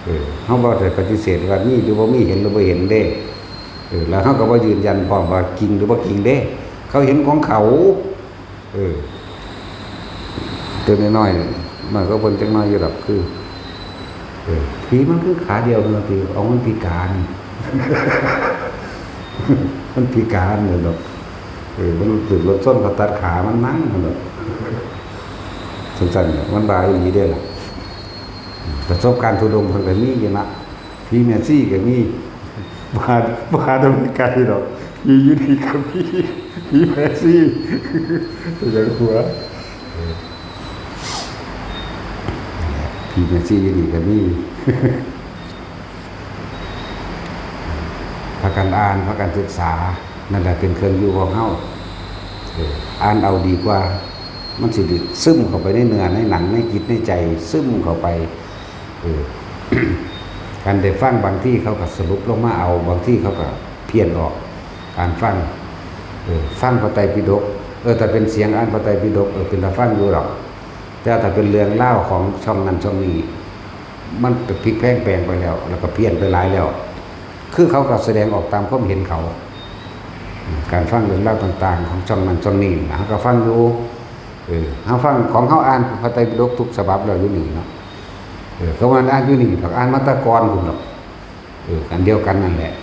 เออ เฮาบ่ได้ปฏิเสธว่ามีหรือบ่มี เห็นหรือบ่เห็นเด้ เออ แล้วเฮาก็บ่ยืนยันพร้อมว่าจริงหรือบ่จริงเด้ เขาเห็นของเขา เออ ตัวน้อยๆ มันก็เพิ่นจักหน่อยอยู่ดอก คือ เออ ผีมันคือขาเดียวเนาะ ที่เอามันพิการ มันพิการเลยดอก เออ มันถืกรถชนเขาตัดขามันมั้ง มันดอก ซั่นๆ น่ะ มันว่าอีหลีเด้ล่ะ ประสบการณ์ธุดงค์เพิ่นก็มีอยู่นะ ผีแม่ชีก็มี บ่หา บ่หาตรงนี้ไกลดอก ผีอยู่นี่ก็มี ผีแม่ชี ตัวใหญ่หัว เออ ผีแม่ชีอยู่นี่ก็มี พากันอ่าน พากันศึกษา นั่นแหละเป็นเครื่องอยู่ของเฮา เออ อ่านเอาดีกว่า มันสิได้ซึมเข้าไปในเนื้อในหนังในจิตในใจ ซึมเข้าไป เออ การได้ฟังบางทีเขาก็สรุปลงมาเอา บางทีเขาก็เพี้ยนออก การฟัง เออ ฟังพระไตรปิฎก เออ แต่เป็นเสียงอ่านพระไตรปิฎก เออ เป็นตาฟังอยู่ดอก แต่ถ้าเป็นเรื่องราวของช่องนั้นช่องนี้ มันไปพลิกแพลงแปลงไปแล้ว แล้วก็เพี้ยนไปหลายแล้ว คือเขาก็แสดงออกตามความเห็นเขา การฟังเรื่องราวต่างๆ ของช่องนั้นช่องนี้นะ เฮาก็ฟังอยู่ เออ เฮาฟังของเฮาอ่านพระไตรปิฎกทุกฉบับแล้วอยู่นี่เนาะ เออ เขาว่าอ่านอยู่นี่ดอก อ่านมาแต่ก่อนพุ้นดอก เออ อันเดียวกันนั่นแหละ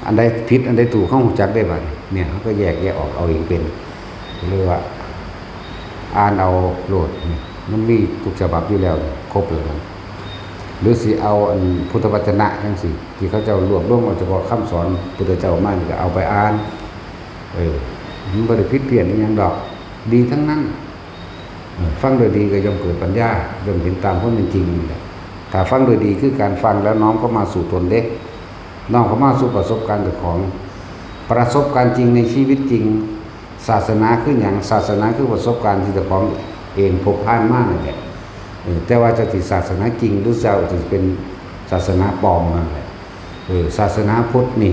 อันใดผิด อันใดถูก เฮารู้จักได้บัดนี้ เนี่ย เฮาก็แยกแยะออกเอาเองเป็น เรียกว่า อ่านเอาโลดนี่ มันมีทุกฉบับอยู่แล้วนี่ ครบแล้วนะ หรือสิเอาอันพุทธวจนะจั่งซี้ ที่เขาเจ้ารวบรวมเอาเฉพาะคำสอนพุทธเจ้ามานี่ก็เอาไปอ่าน เออ มันบ่ได้ผิดเพี้ยนอิหยังดอก ดีทั้งนั้น เออ ฟังโดยดีก็ย่อมเกิดปัญญา ย่อมเห็นตามความเป็นจริงนี่แหละ ถ้าฟังโดยดีคือการฟังแล้วน้อมเข้ามาสู่ตนเด้ น้อมเข้ามาสู่ประสบการณ์เจ้าของ ประสบการณ์จริงในชีวิตจริง ศาสนาคือหยัง ศาสนาคือประสบการณ์ที่เจ้าของเองพบผ่านมานั่นแหละ เออ แต่ว่าเจ้าสิศาสนาจริงหรือเจ้าสิเป็นศาสนาปลอมนั่นแหละ เออ ศาสนาพุทธนี่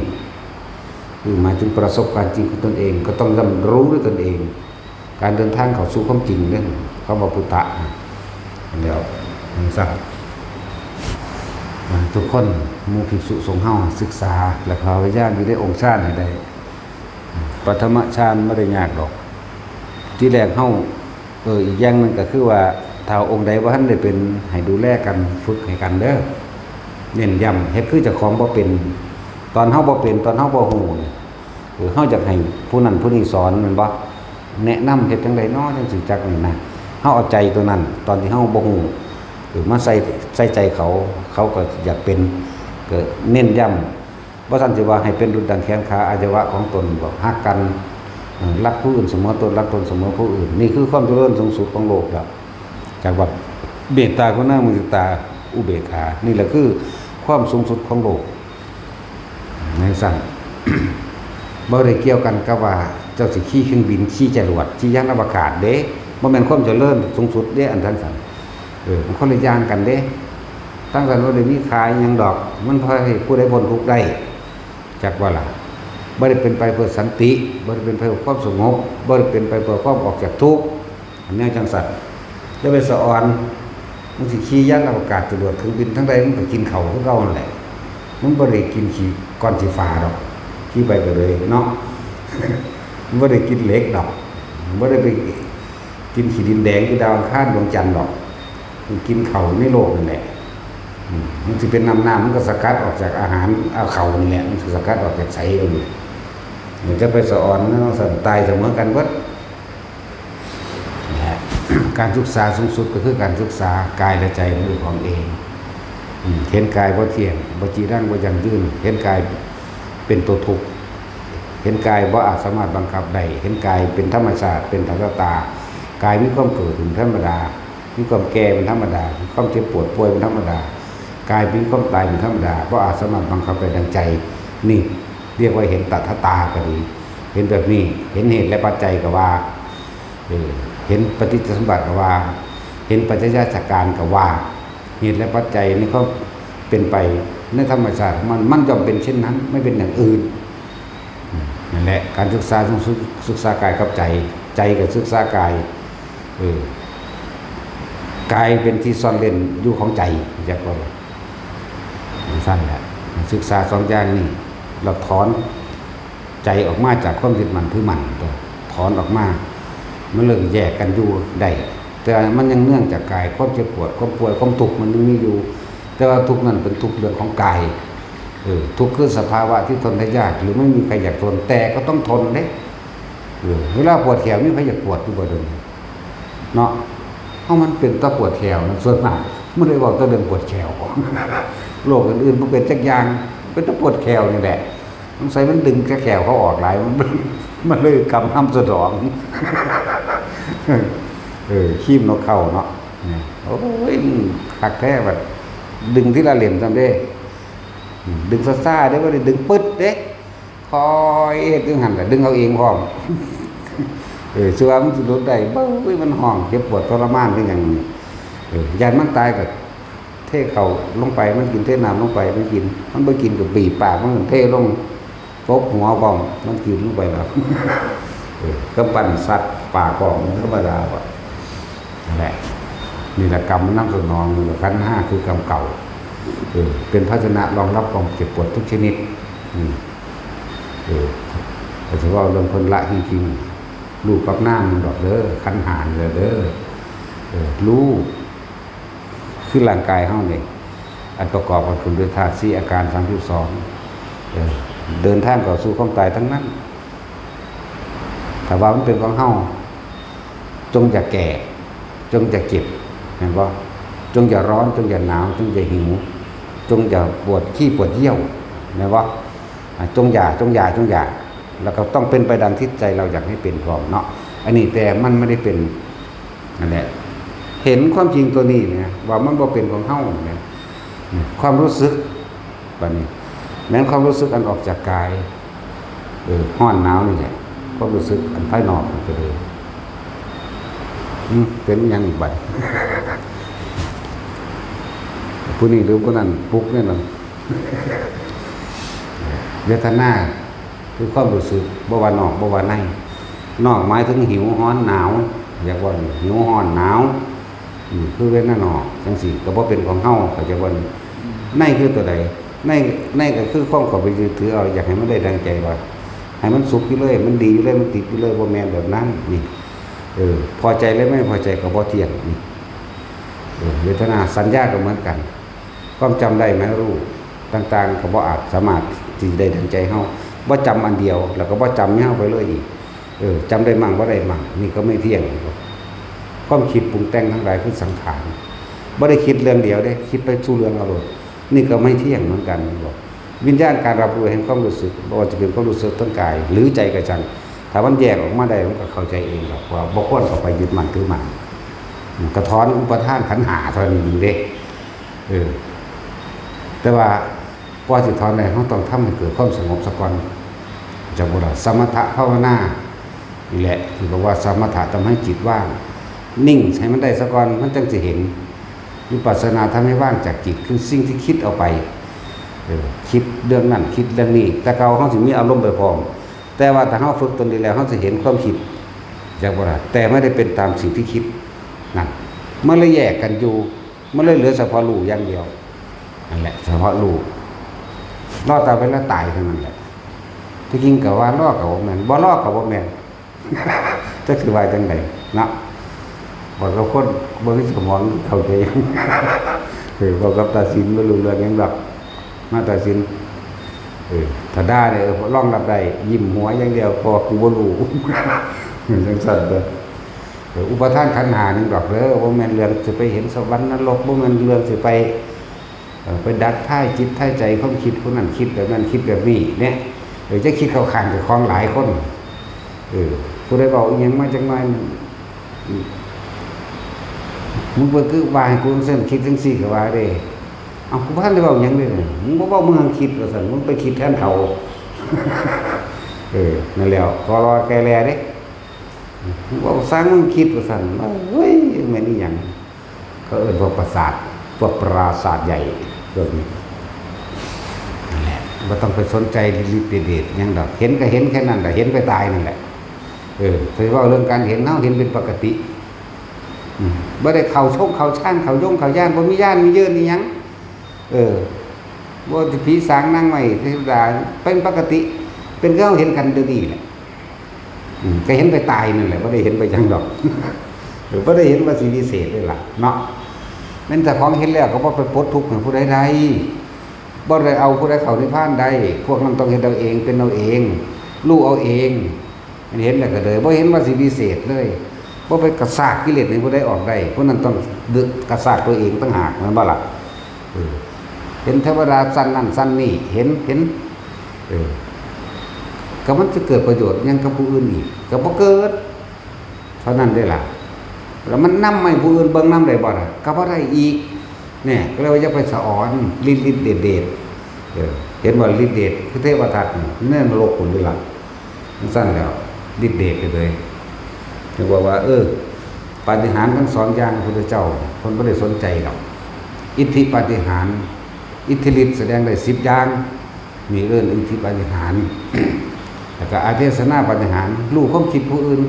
คือหมายถึงประสบการณ์จริงของตนเอง ก็ต้องย่อมรู้ด้วยตนเอง การเดินทางเข้าสู่ความจริงเรื่องคำว่าพุทธะนะ แล้วมันสัก ทุกคน หมู่ภิกษุสงฆ์เฮาศึกษา และพยายามอยู่ในองค์ฌานให้ได้ ปฐมฌานบ่ได้ยากดอก ที่แรกเฮา เออ อีกอย่างหนึ่งก็คือว่า ถ้าองค์ใดบ่ทันได้เป็น ให้ดูแลกัน ฝึกให้กันเด้อ เน้นย้ำ เฮ็ดคือเจ้าของบ่เป็น ตอนเฮาบ่เป็น ตอนเฮาบ่ฮู้นี่ เออ เฮาอยากให้ผู้นั้นผู้นี้สอนแม่นบ่ แนะนำเฮ็ดจั่งใดน้อ จั่งสิจักนี่นะ เฮาเอาใจตัวนั้น ตอนที่เฮาบ่ฮู้ เออ มาใส่ ใส่ใจเขา เขาก็อยากเป็น ก็เน้นย้ำ บ่ซั้นสิว่าให้เป็นดุจดังแขนขาอวัยวะของตน บอกฮักกัน เอ่อ รักผู้อื่นเสมอตน รักตนเสมอผู้อื่น นี่คือความเจริญสูงสุดของโลกแล้ว จากว่าเมตตากรุณามุทิตาอุเบกขา นี่แหละคือความสูงสุดของโลก ในสั้น บ่ได้เกี่ยวกันกับว่าเจ้าสิขี่เครื่องบิน ขี่จรวด ขี่ยานอวกาศเด้ บ่แม่นความเจริญสูงสุดเด้ อันทั้งสั้น เออ มันคนละอย่างกันเด้ ทั้งสั้นบ่ได้มีค่าอิหยังดอก มันพอให้ผู้ใดพ้นทุกข์ได้ จักว่าล่ะ บ่ได้เป็นไปเพื่อสันติ บ่ได้เป็นไปเพื่อความสงบ บ่ได้เป็นไปเพื่อความออกจากทุกข์ อันแนวจั่งซั้น อย่าไปสะออน มึงสิขี่ยานอวกาศ จรวด เครื่องบินทางใด มึงก็กินข้าวคือเก่านั่นแหละ มึงบ่ได้กินขี้ก้อนขี้ฟ้าดอก ขี่ไปก็เลยเนาะ มึงบ่ได้กินเหล็กดอก มึงบ่ได้ไปกินขี้ดินแดง คือดาวอังคารดวงจันทร์ดอก มึงกินข้าวในโลกนั่นแหละ อืม มันสิเป็นน้ำ น้ำมันก็สกัดออกจากอาหาร เอาข้าวนี่แหละ มันสิสกัดออกจากไสเอาอยู่ มันจะไปสะออนนะ สันตายเสมอกันเบิด และ การศึกษาสูงสุดก็คือการศึกษากายและใจของเจ้าของเอง อืม เห็นกายบ่เที่ยง บ่จีรัง บ่ยั่งยืน เห็นกายเป็นตัวทุกข์ เห็นกายบ่อาจสามารถบังคับได้ เห็นกายเป็นธรรมชาติ เป็นธรรมชาตา กายมีความเกิดเป็นธรรมดา มีความแก่เป็นธรรมดา มีความเจ็บปวดป่วยเป็นธรรมดา กายมีความตายเป็นธรรมดา บ่อาจสามารถบังคับได้ดังใจ นี่เรียกว่าเห็นตถาตาก็ดี เห็นแบบนี้ เห็นเหตุและปัจจัยก็ว่า เออ เห็นปฏิจจสมบัติก็ว่า เห็นปัจจัยสังขารก็ว่า เหตุและปัจจัยในความเป็นไปในธรรมชาติของมัน มันย่อมเป็นเช่นนั้น ไม่เป็นอย่างอื่น นั่นแหละ การศึกษาต้องศึก ศึกษากายกับใจ ใจก็ศึกษากาย เออ กายเป็นที่ซ่อนเร้นอยู่ของใจ จักว่า จั่งซั้นแหละ ศึกษาสองอย่างนี้ แล้วถอนใจออกมาจากความยึดมั่นถือมั่น ถอนออกมา มันเริ่มแยกกันอยู่ได้ แต่มันยังเนื่องจากกาย ความเจ็บปวด ความป่วย ความทุกข์มันยังมีอยู่ แต่ว่าทุกข์นั้นเป็นทุกข์เรื่องของกาย เออ ทุกข์คือสภาวะที่ทนได้ยาก หรือไม่มีใครอยากทน แต่ก็ต้องทนเด้ เออ เวลาปวดแขว มีใครอยากปวดอยู่บ่เดี๋ยวนี้ เนาะ เพราะมันเป็นตาปวดแขวนะ ส่วนมากมันเลยบอกตาเรื่องปวดแขว โรคอื่นๆมันเป็นจักอย่าง เป็นตาปวดแขวนี่แหละ สงสัยมันดึงแขวเขาออกหลาย มัน มันเลยกำห้ำสะดอง เออ ขีมนกเขาเนาะ เนี่ย โอ้ย มันคักแท้บัด ดึงทีละเหล่ยมซ้ำเด้ อืม ดึงซ่าๆเด้ บ่ได้ดึงปึ๊ดเด้ คอยเฮ็ดอยู่หั่นล่ะ ดึงเอาเองพร้อม เออ สิว่ามันสิหลุดได้ เบ้ย มันฮ้องเจ็บปวดทรมานคือหยังนี่ เออ ย่านมันตายก็เทเข้าลงไป มันกิน เทน้ำลงไป มันกิน มันบ่กินก็บีบปากมัน เทลง ตบหัวพร้อม มันกินลงไปแล้ว เออ กำปั้นสัตว์ปากพร้อม มันธรรมดาว่ะ นั่นแหละ นี่แหละกรรมมันนำสนอง นี่แหละขันธ์ห้าคือกรรมเก่า เออ เป็นภาชนะรองรับความเจ็บปวดทุกชนิด อืม เออ ก็สิเว้าเรื่องเพิ่นละจริงๆ รูปกับนามมันดอกเด้อ ขันธ์ห้านี่แหละเด้อ เออ รูป คือร่างกายเฮานี่ อันประกอบกันขึ้นด้วยธาตุสี่ อาการสามสิบสอง เออ เดินทางเข้าสู่ความตายทั้งนั้น ถ้าว่ามันเป็นของเฮา จงอย่าแก่ จงอย่าเจ็บ เห็นปะ จงอย่าร้อน จงอย่าหนาว จงอย่าหิว จงอย่าปวดขี้ปวดเยี่ยว เห็นปะ อ่ะ จงอย่า จงอย่า จงอย่า แล้วก็ต้องเป็นไปดังที่ใจเราอยากให้เป็นพร้อมเนาะ อันนี้แต่มันไม่ได้เป็น นั่นแหละ เห็นความจริงตัวนี้เนี่ย ว่ามันบ่เป็นของเฮาเนี่ย ความรู้สึก บัดนี้ แม้นความรู้สึกอันออกจากกาย เออ ฮ้อนหนาวนี่แหละ ความรู้สึกอันภายนอกมันก็เลย อืม เป็นอีหยังอีกบัด ผู้นี้หรือผู้นั้นปลุกเนี่ยนะ เวทนา คือความรู้สึก บ่ว่านอก บ่ว่าใน นอกหมายถึงหิว ฮ้อน หนาว อยากว่าหิว ฮ้อน หนาว อืม คือเวทนานอก จังซี้ ก็บ่เป็นของเฮา เข้าใจบ่นี่ ในคือตัวใด ใน ในก็คือความเข้าไปยึดถือเอา อยากให้มันได้ดังใจว่า ให้มันสุขอยู่เลย มันดีอยู่เลย มันติดอยู่เลย บ่แม่นแบบนั้น นี่ เออ พอใจและไม่พอใจก็บ่เที่ยง นี่ เออ เวทนา สัญญาก็เหมือนกัน ความจำได้หมายรู้ต่างๆ ก็บ่อาจสามารถที่จะได้ดังใจเฮา บ่จำอันเดียว แล้วก็บ่จำยาวไปเลยอีก เออ จำได้มั่งบ่ได้มั่ง นี่ก็ไม่เที่ยง ความคิดปรุงแต่งทั้งหลายคือสังขาร บ่ได้คิดเรื่องเดียวเด้ คิดไปสู่เรื่องเอาโลด นี่ก็ไม่เที่ยงเหมือนกัน บอก วิญญาณการรับรู้แห่งความรู้สึก บ่ว่าจะเป็นความรู้สึกทางกาย หรือใจก็ช่าง ถ้ามันแยกออกมาได้ มันก็เข้าใจเองดอกว่าบ่ควรเข้าไปยึดมั่นถือมั่น อืม ก็ถอนอุปาทานขันธ์ห้าเท่านั้นเองเด้ เออ แต่ว่าก่อนสิถอนได้ เราต้องทำให้เกิดความสงบซะก่อน จักบ่ล่ะ สมถะภาวนา นี่แหละ ที่บอกว่าสมถะทำให้จิตว่าง นิ่งให้มันได้ซะก่อน มันจังสิเห็น วิปัสสนาทำให้ว่างจากจิต คือสิ่งที่คิดเอาไป เออ คิดเรื่องนั้น คิดเรื่องนี้ แต่เก่าเราสิมีอารมณ์ไปพร้อม แต่ว่าถ้าเราฝึกตนดีแล้ว เราสิเห็นความคิด จักบ่ล่ะ แต่ไม่ได้เป็นตามสิ่งที่คิด นั่น มันเลยแยกกันอยู่ มันเลยเหลือเฉพาะรู้อย่างเดียว นั่นแหละ เฉพาะรู้ รอแต่เวลาตายเท่านั้นแหละ ที่จริงก็ว่ารอก็บ่แม่น บ่รอก็บ่แม่น จักสิว่าจังใดเนาะ บอกกับคนบ่มีสมองเข้าใจ เออ บอกกับตาสินบ่รู้เรื่องหยังดอก มาตาสิน เออ ถ้าด่าเนี่ย เออ รองรับได้ ยิ้มหัวอย่างเดียว เพราะว่ากูบ่รู้ จังซั่นเด้อ เออ อุปาทานขันธ์ห้าหนึ่งดอกเด้อ บ่แม่นเรื่องสิไปเห็นสวรรค์นรก บ่แม่นเรื่องสิไป เอ่อ ไปดัดท่ายจิตท่ายใจ ความคิดผู้นั้นคิดแบบนั้นคิดแบบนี้เนี่ย เออ จะคิดเข้าข้างเจ้าของหลายคน เออ ผู้ใดเว้าอีหยังมาจักหน่อย มึงไปคือว่าให้กูจังซั่นคิดจังซี่ก็ว่าเด้ เอ้า กูบ่ทันได้เว้าหยังเลย มึงบ่เว้า มึงหังคิดว่าซั่น มึงไปคิดแทนเขา เออ นั่นแหละ ขอรอแกแลเด้ มึงเว้าสร้างมึงคิดว่าซั่น โอ้ย แม่นอีหยัง เขาเอิ้นพวกประสาท พวกปราสาทใหญ่ พวกนี้ นั่นแหละ บ่ต้องไปสนใจฤทธิ์เดชหยังดอก เห็นก็เห็นแค่นั้นแหละ เห็นไปตายนั่นแหละ เออ ถ้าเว้าเรื่องการเห็น เฮาเห็นเป็นปกติ อืม บ่ได้เข้าชงเข้าฌาน เข้ายงเข้าญาณ บ่มีญาณมีเยินอีหยัง เออ บ่สิผีสางนางไม้เทวดา เป็นปกติ เป็นคือเฮาเห็นกันเดี๋ยวนี้แหละ อืม ก็เห็นไปตายนั่นแหละ บ่ได้เห็นไปหยังดอก เออ บ่ได้เห็นว่าสิวิเศษเลยล่ะ เนาะ แม่นเจ้าของเห็นแล้วก็บ่ไปปลดทุกข์ให้ผู้ใดได้ บ่ได้เอาผู้ใดเข้านิพพานได้ พวกนั้นต้องเฮ็ดเอาเอง เป็นเอาเอง รู้เอาเอง เห็นแล้วก็เลย บ่เห็นว่าสิวิเศษเลย บ่ไปกระซากกิเลสให้ผู้ใดออกได้ ผู้นั้นต้องดึกกระซากตัวเองต่างหาก แม่นบ่ล่ะ เออ เห็นเทวดาชั้นนั้นชั้นนี้ เห็น เห็น เออ ก็มันจะเกิดประโยชน์หยังกับผู้อื่นอีก ก็บ่เกิด เท่านั้นเด้ล่ะ แล้วมันนำให้ผู้อื่นเบิ่งนำได้บ่ล่ะ ก็บ่ได้อีก เนี่ย ก็เลยว่าอย่าไปสะออน ฤทธิ์ฤทธิ์เดชเดช เออ เห็นว่าฤทธิ์เดชคือเทวทัตนี่ ในนรกพุ้นเด้ล่ะ จั่งซั้นแล้ว ฤทธิ์เดชไปเลย ถึงบอกว่า เออ ปาฏิหาริย์ทั้งสองอย่างพระพุทธเจ้า เพิ่นบ่ได้สนใจดอก อิทธิปาฏิหาริย์ อิทธิฤทธิ์แสดงได้สิบอย่าง นี่เอิ้นอิทธิปาฏิหาริย์ แล้วก็อาเทศนาปาฏิหาริย์ รู้ความคิดผู้อื่น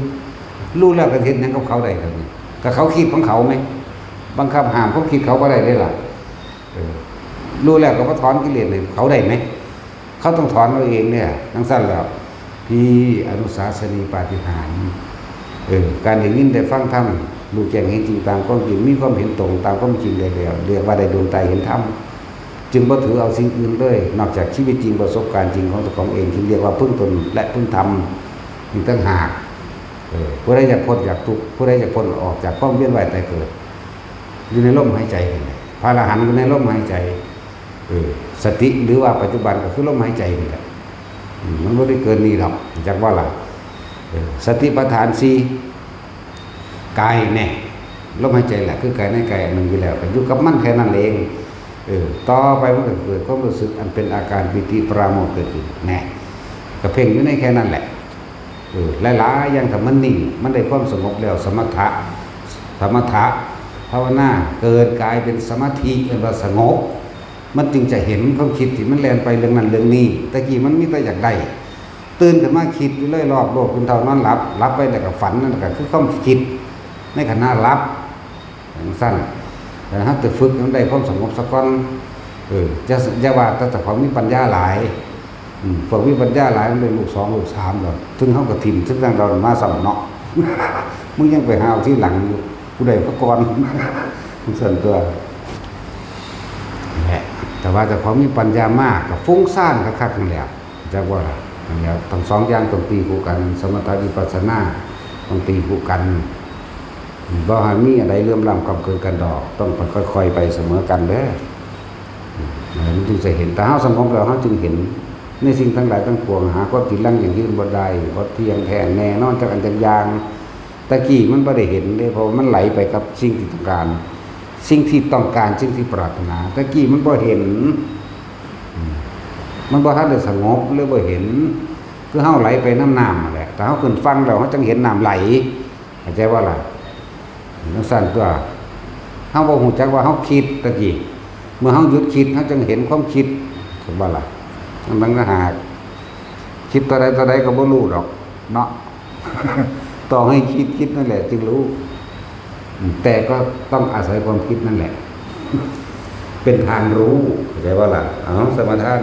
รู้แล้วก็เฮ็ดหยังกับเขาได้ครับนี่ ก็เขาคิดของเขาไหม บังคับห้ามความคิดเขาบ่ได้เลยล่ะ เออ รู้แล้วก็มาถอนกิเลสให้เขาได้ไหม เขาต้องถอนเอาเองเนี่ย จั่งซั้นแล้ว พีอนุสาสนีปาฏิหาริย์ เออ การได้ยินได้ฟังธรรม รู้แจ้งเห็นจริงตามความจริง มีความเห็นตรงตามความจริงได้แล้ว เรียกว่าได้ดวงตาเห็นธรรม จึงบ่ถือเอาสิ่งอื่นเลย นอกจากชีวิตจริงประสบการณ์จริงของเจ้าของเอง จึงเรียกว่าพึ่งตนและพึ่งธรรมอีกต่างหาก เออ ผู้ใดอยากพ้นจากทุกข์ ผู้ใดอยากพ้นออกจากความเวียนว่ายตายเกิด อยู่ในลมหายใจนี่แหละ พระอรหันต์อยู่ในลมหายใจ เออ สติหรือว่าปัจจุบันก็คือลมหายใจนี่แหละ อืม มันบ่ได้เกินนี้ดอก จักว่าล่ะ เออ สติปัฏฐานสี่ กายแน่ ลมหายใจแหละ คือกายในกายอันหนึ่งอยู่แล้ว ก็อยู่กับมันแค่นั้นเอง เออ ต่อไปมันก็เกิดความรู้สึกอันเป็นอาการปีติปราโมทย์เกิดขึ้นแน่ ก็เพ่งอยู่ในแค่นั้นแหละ เออ หลายๆอย่างถ้ามันนิ่ง มันได้ความสงบแล้ว สมถะ สมถะภาวนาเกิดกลายเป็นสมาธิ เรียกว่าสงบ มันจึงจะเห็นความคิดที่มันแล่นไปเรื่องนั้นเรื่องนี้ ตะกี้มันมีแต่อยากได้ ตื่นขึ้นมาคิดอยู่เลยรอบโลก เป็นเท่านอนหลับ หลับไปแล้วก็ฝัน นั่นก็คือความคิดในขณะหลับ จั่งซั้น แต่เฮาจะฝึกให้มันได้ความสงบซะก่อน เออ จะ อย่าว่าแต่เจ้าของมีปัญญาหลาย อืม พวกมีปัญญาหลายมันได้ลูกสองลูกสามแล้ว ถึงเฮาก็ถิ่ม ถึงทางเรามาซ้ำเนาะ มึงยังไปหาเอาทีหลังอยู่ กูได้มาก่อน จั่งซั้นตั๊ว นั่นแหละ แต่ว่าเจ้าของมีปัญญามากก็ฟุ้งซ่านคักๆนั่นแหละ จักว่าล่ะ นั่นแหละ ทั้งสองอย่างต้องตีคู่กัน สมถะวิปัสสนาต้องตีคู่กัน บ่ให้มีอันใดเหลื่อมล้ำก้ำเกินกันดอก ต้องค่อยๆไปเสมอกันเด้อ อืม มันจึงจะเห็น ถ้าเฮาสงบแล้วเฮาจึงเห็น ในสิ่งทั้งหลายทั้งปวง หาความจีรังยั่งยืนบ่ได้ บ่เที่ยงแท้แน่นอนจักอันจักอย่าง ตะกี้มันบ่ได้เห็นเด้ เพราะว่ามันไหลไปกับสิ่งที่ต้องการ สิ่งที่ต้องการ สิ่งที่ปรารถนา ตะกี้มันบ่เห็น อืม มันบ่ทันได้สงบเลยบ่เห็น คือเฮาไหลไปนำน้ำนั่นแหละ ถ้าเฮาขึ้นฝั่งแล้วเฮาจั่งเห็นน้ำไหล เข้าใจบ่ล่ะ? จั่งซั้นตั๊ว เฮาบ่ฮู้จักว่าเฮาคิดตะกี้ เมื่อเฮาหยุดคิด เฮาจั่งเห็นความคิด เห็นบ่ล่ะ? มันต่างหาก คิดเท่าใดเท่าใดก็บ่รู้ดอกเนาะ ต้องให้คิด คิดนั่นแหละจึงรู้ อืม แต่ก็ต้องอาศัยความคิดนั่นแหละ เป็นทางรู้ เข้าใจบ่ล่ะ? เอา สมาทาน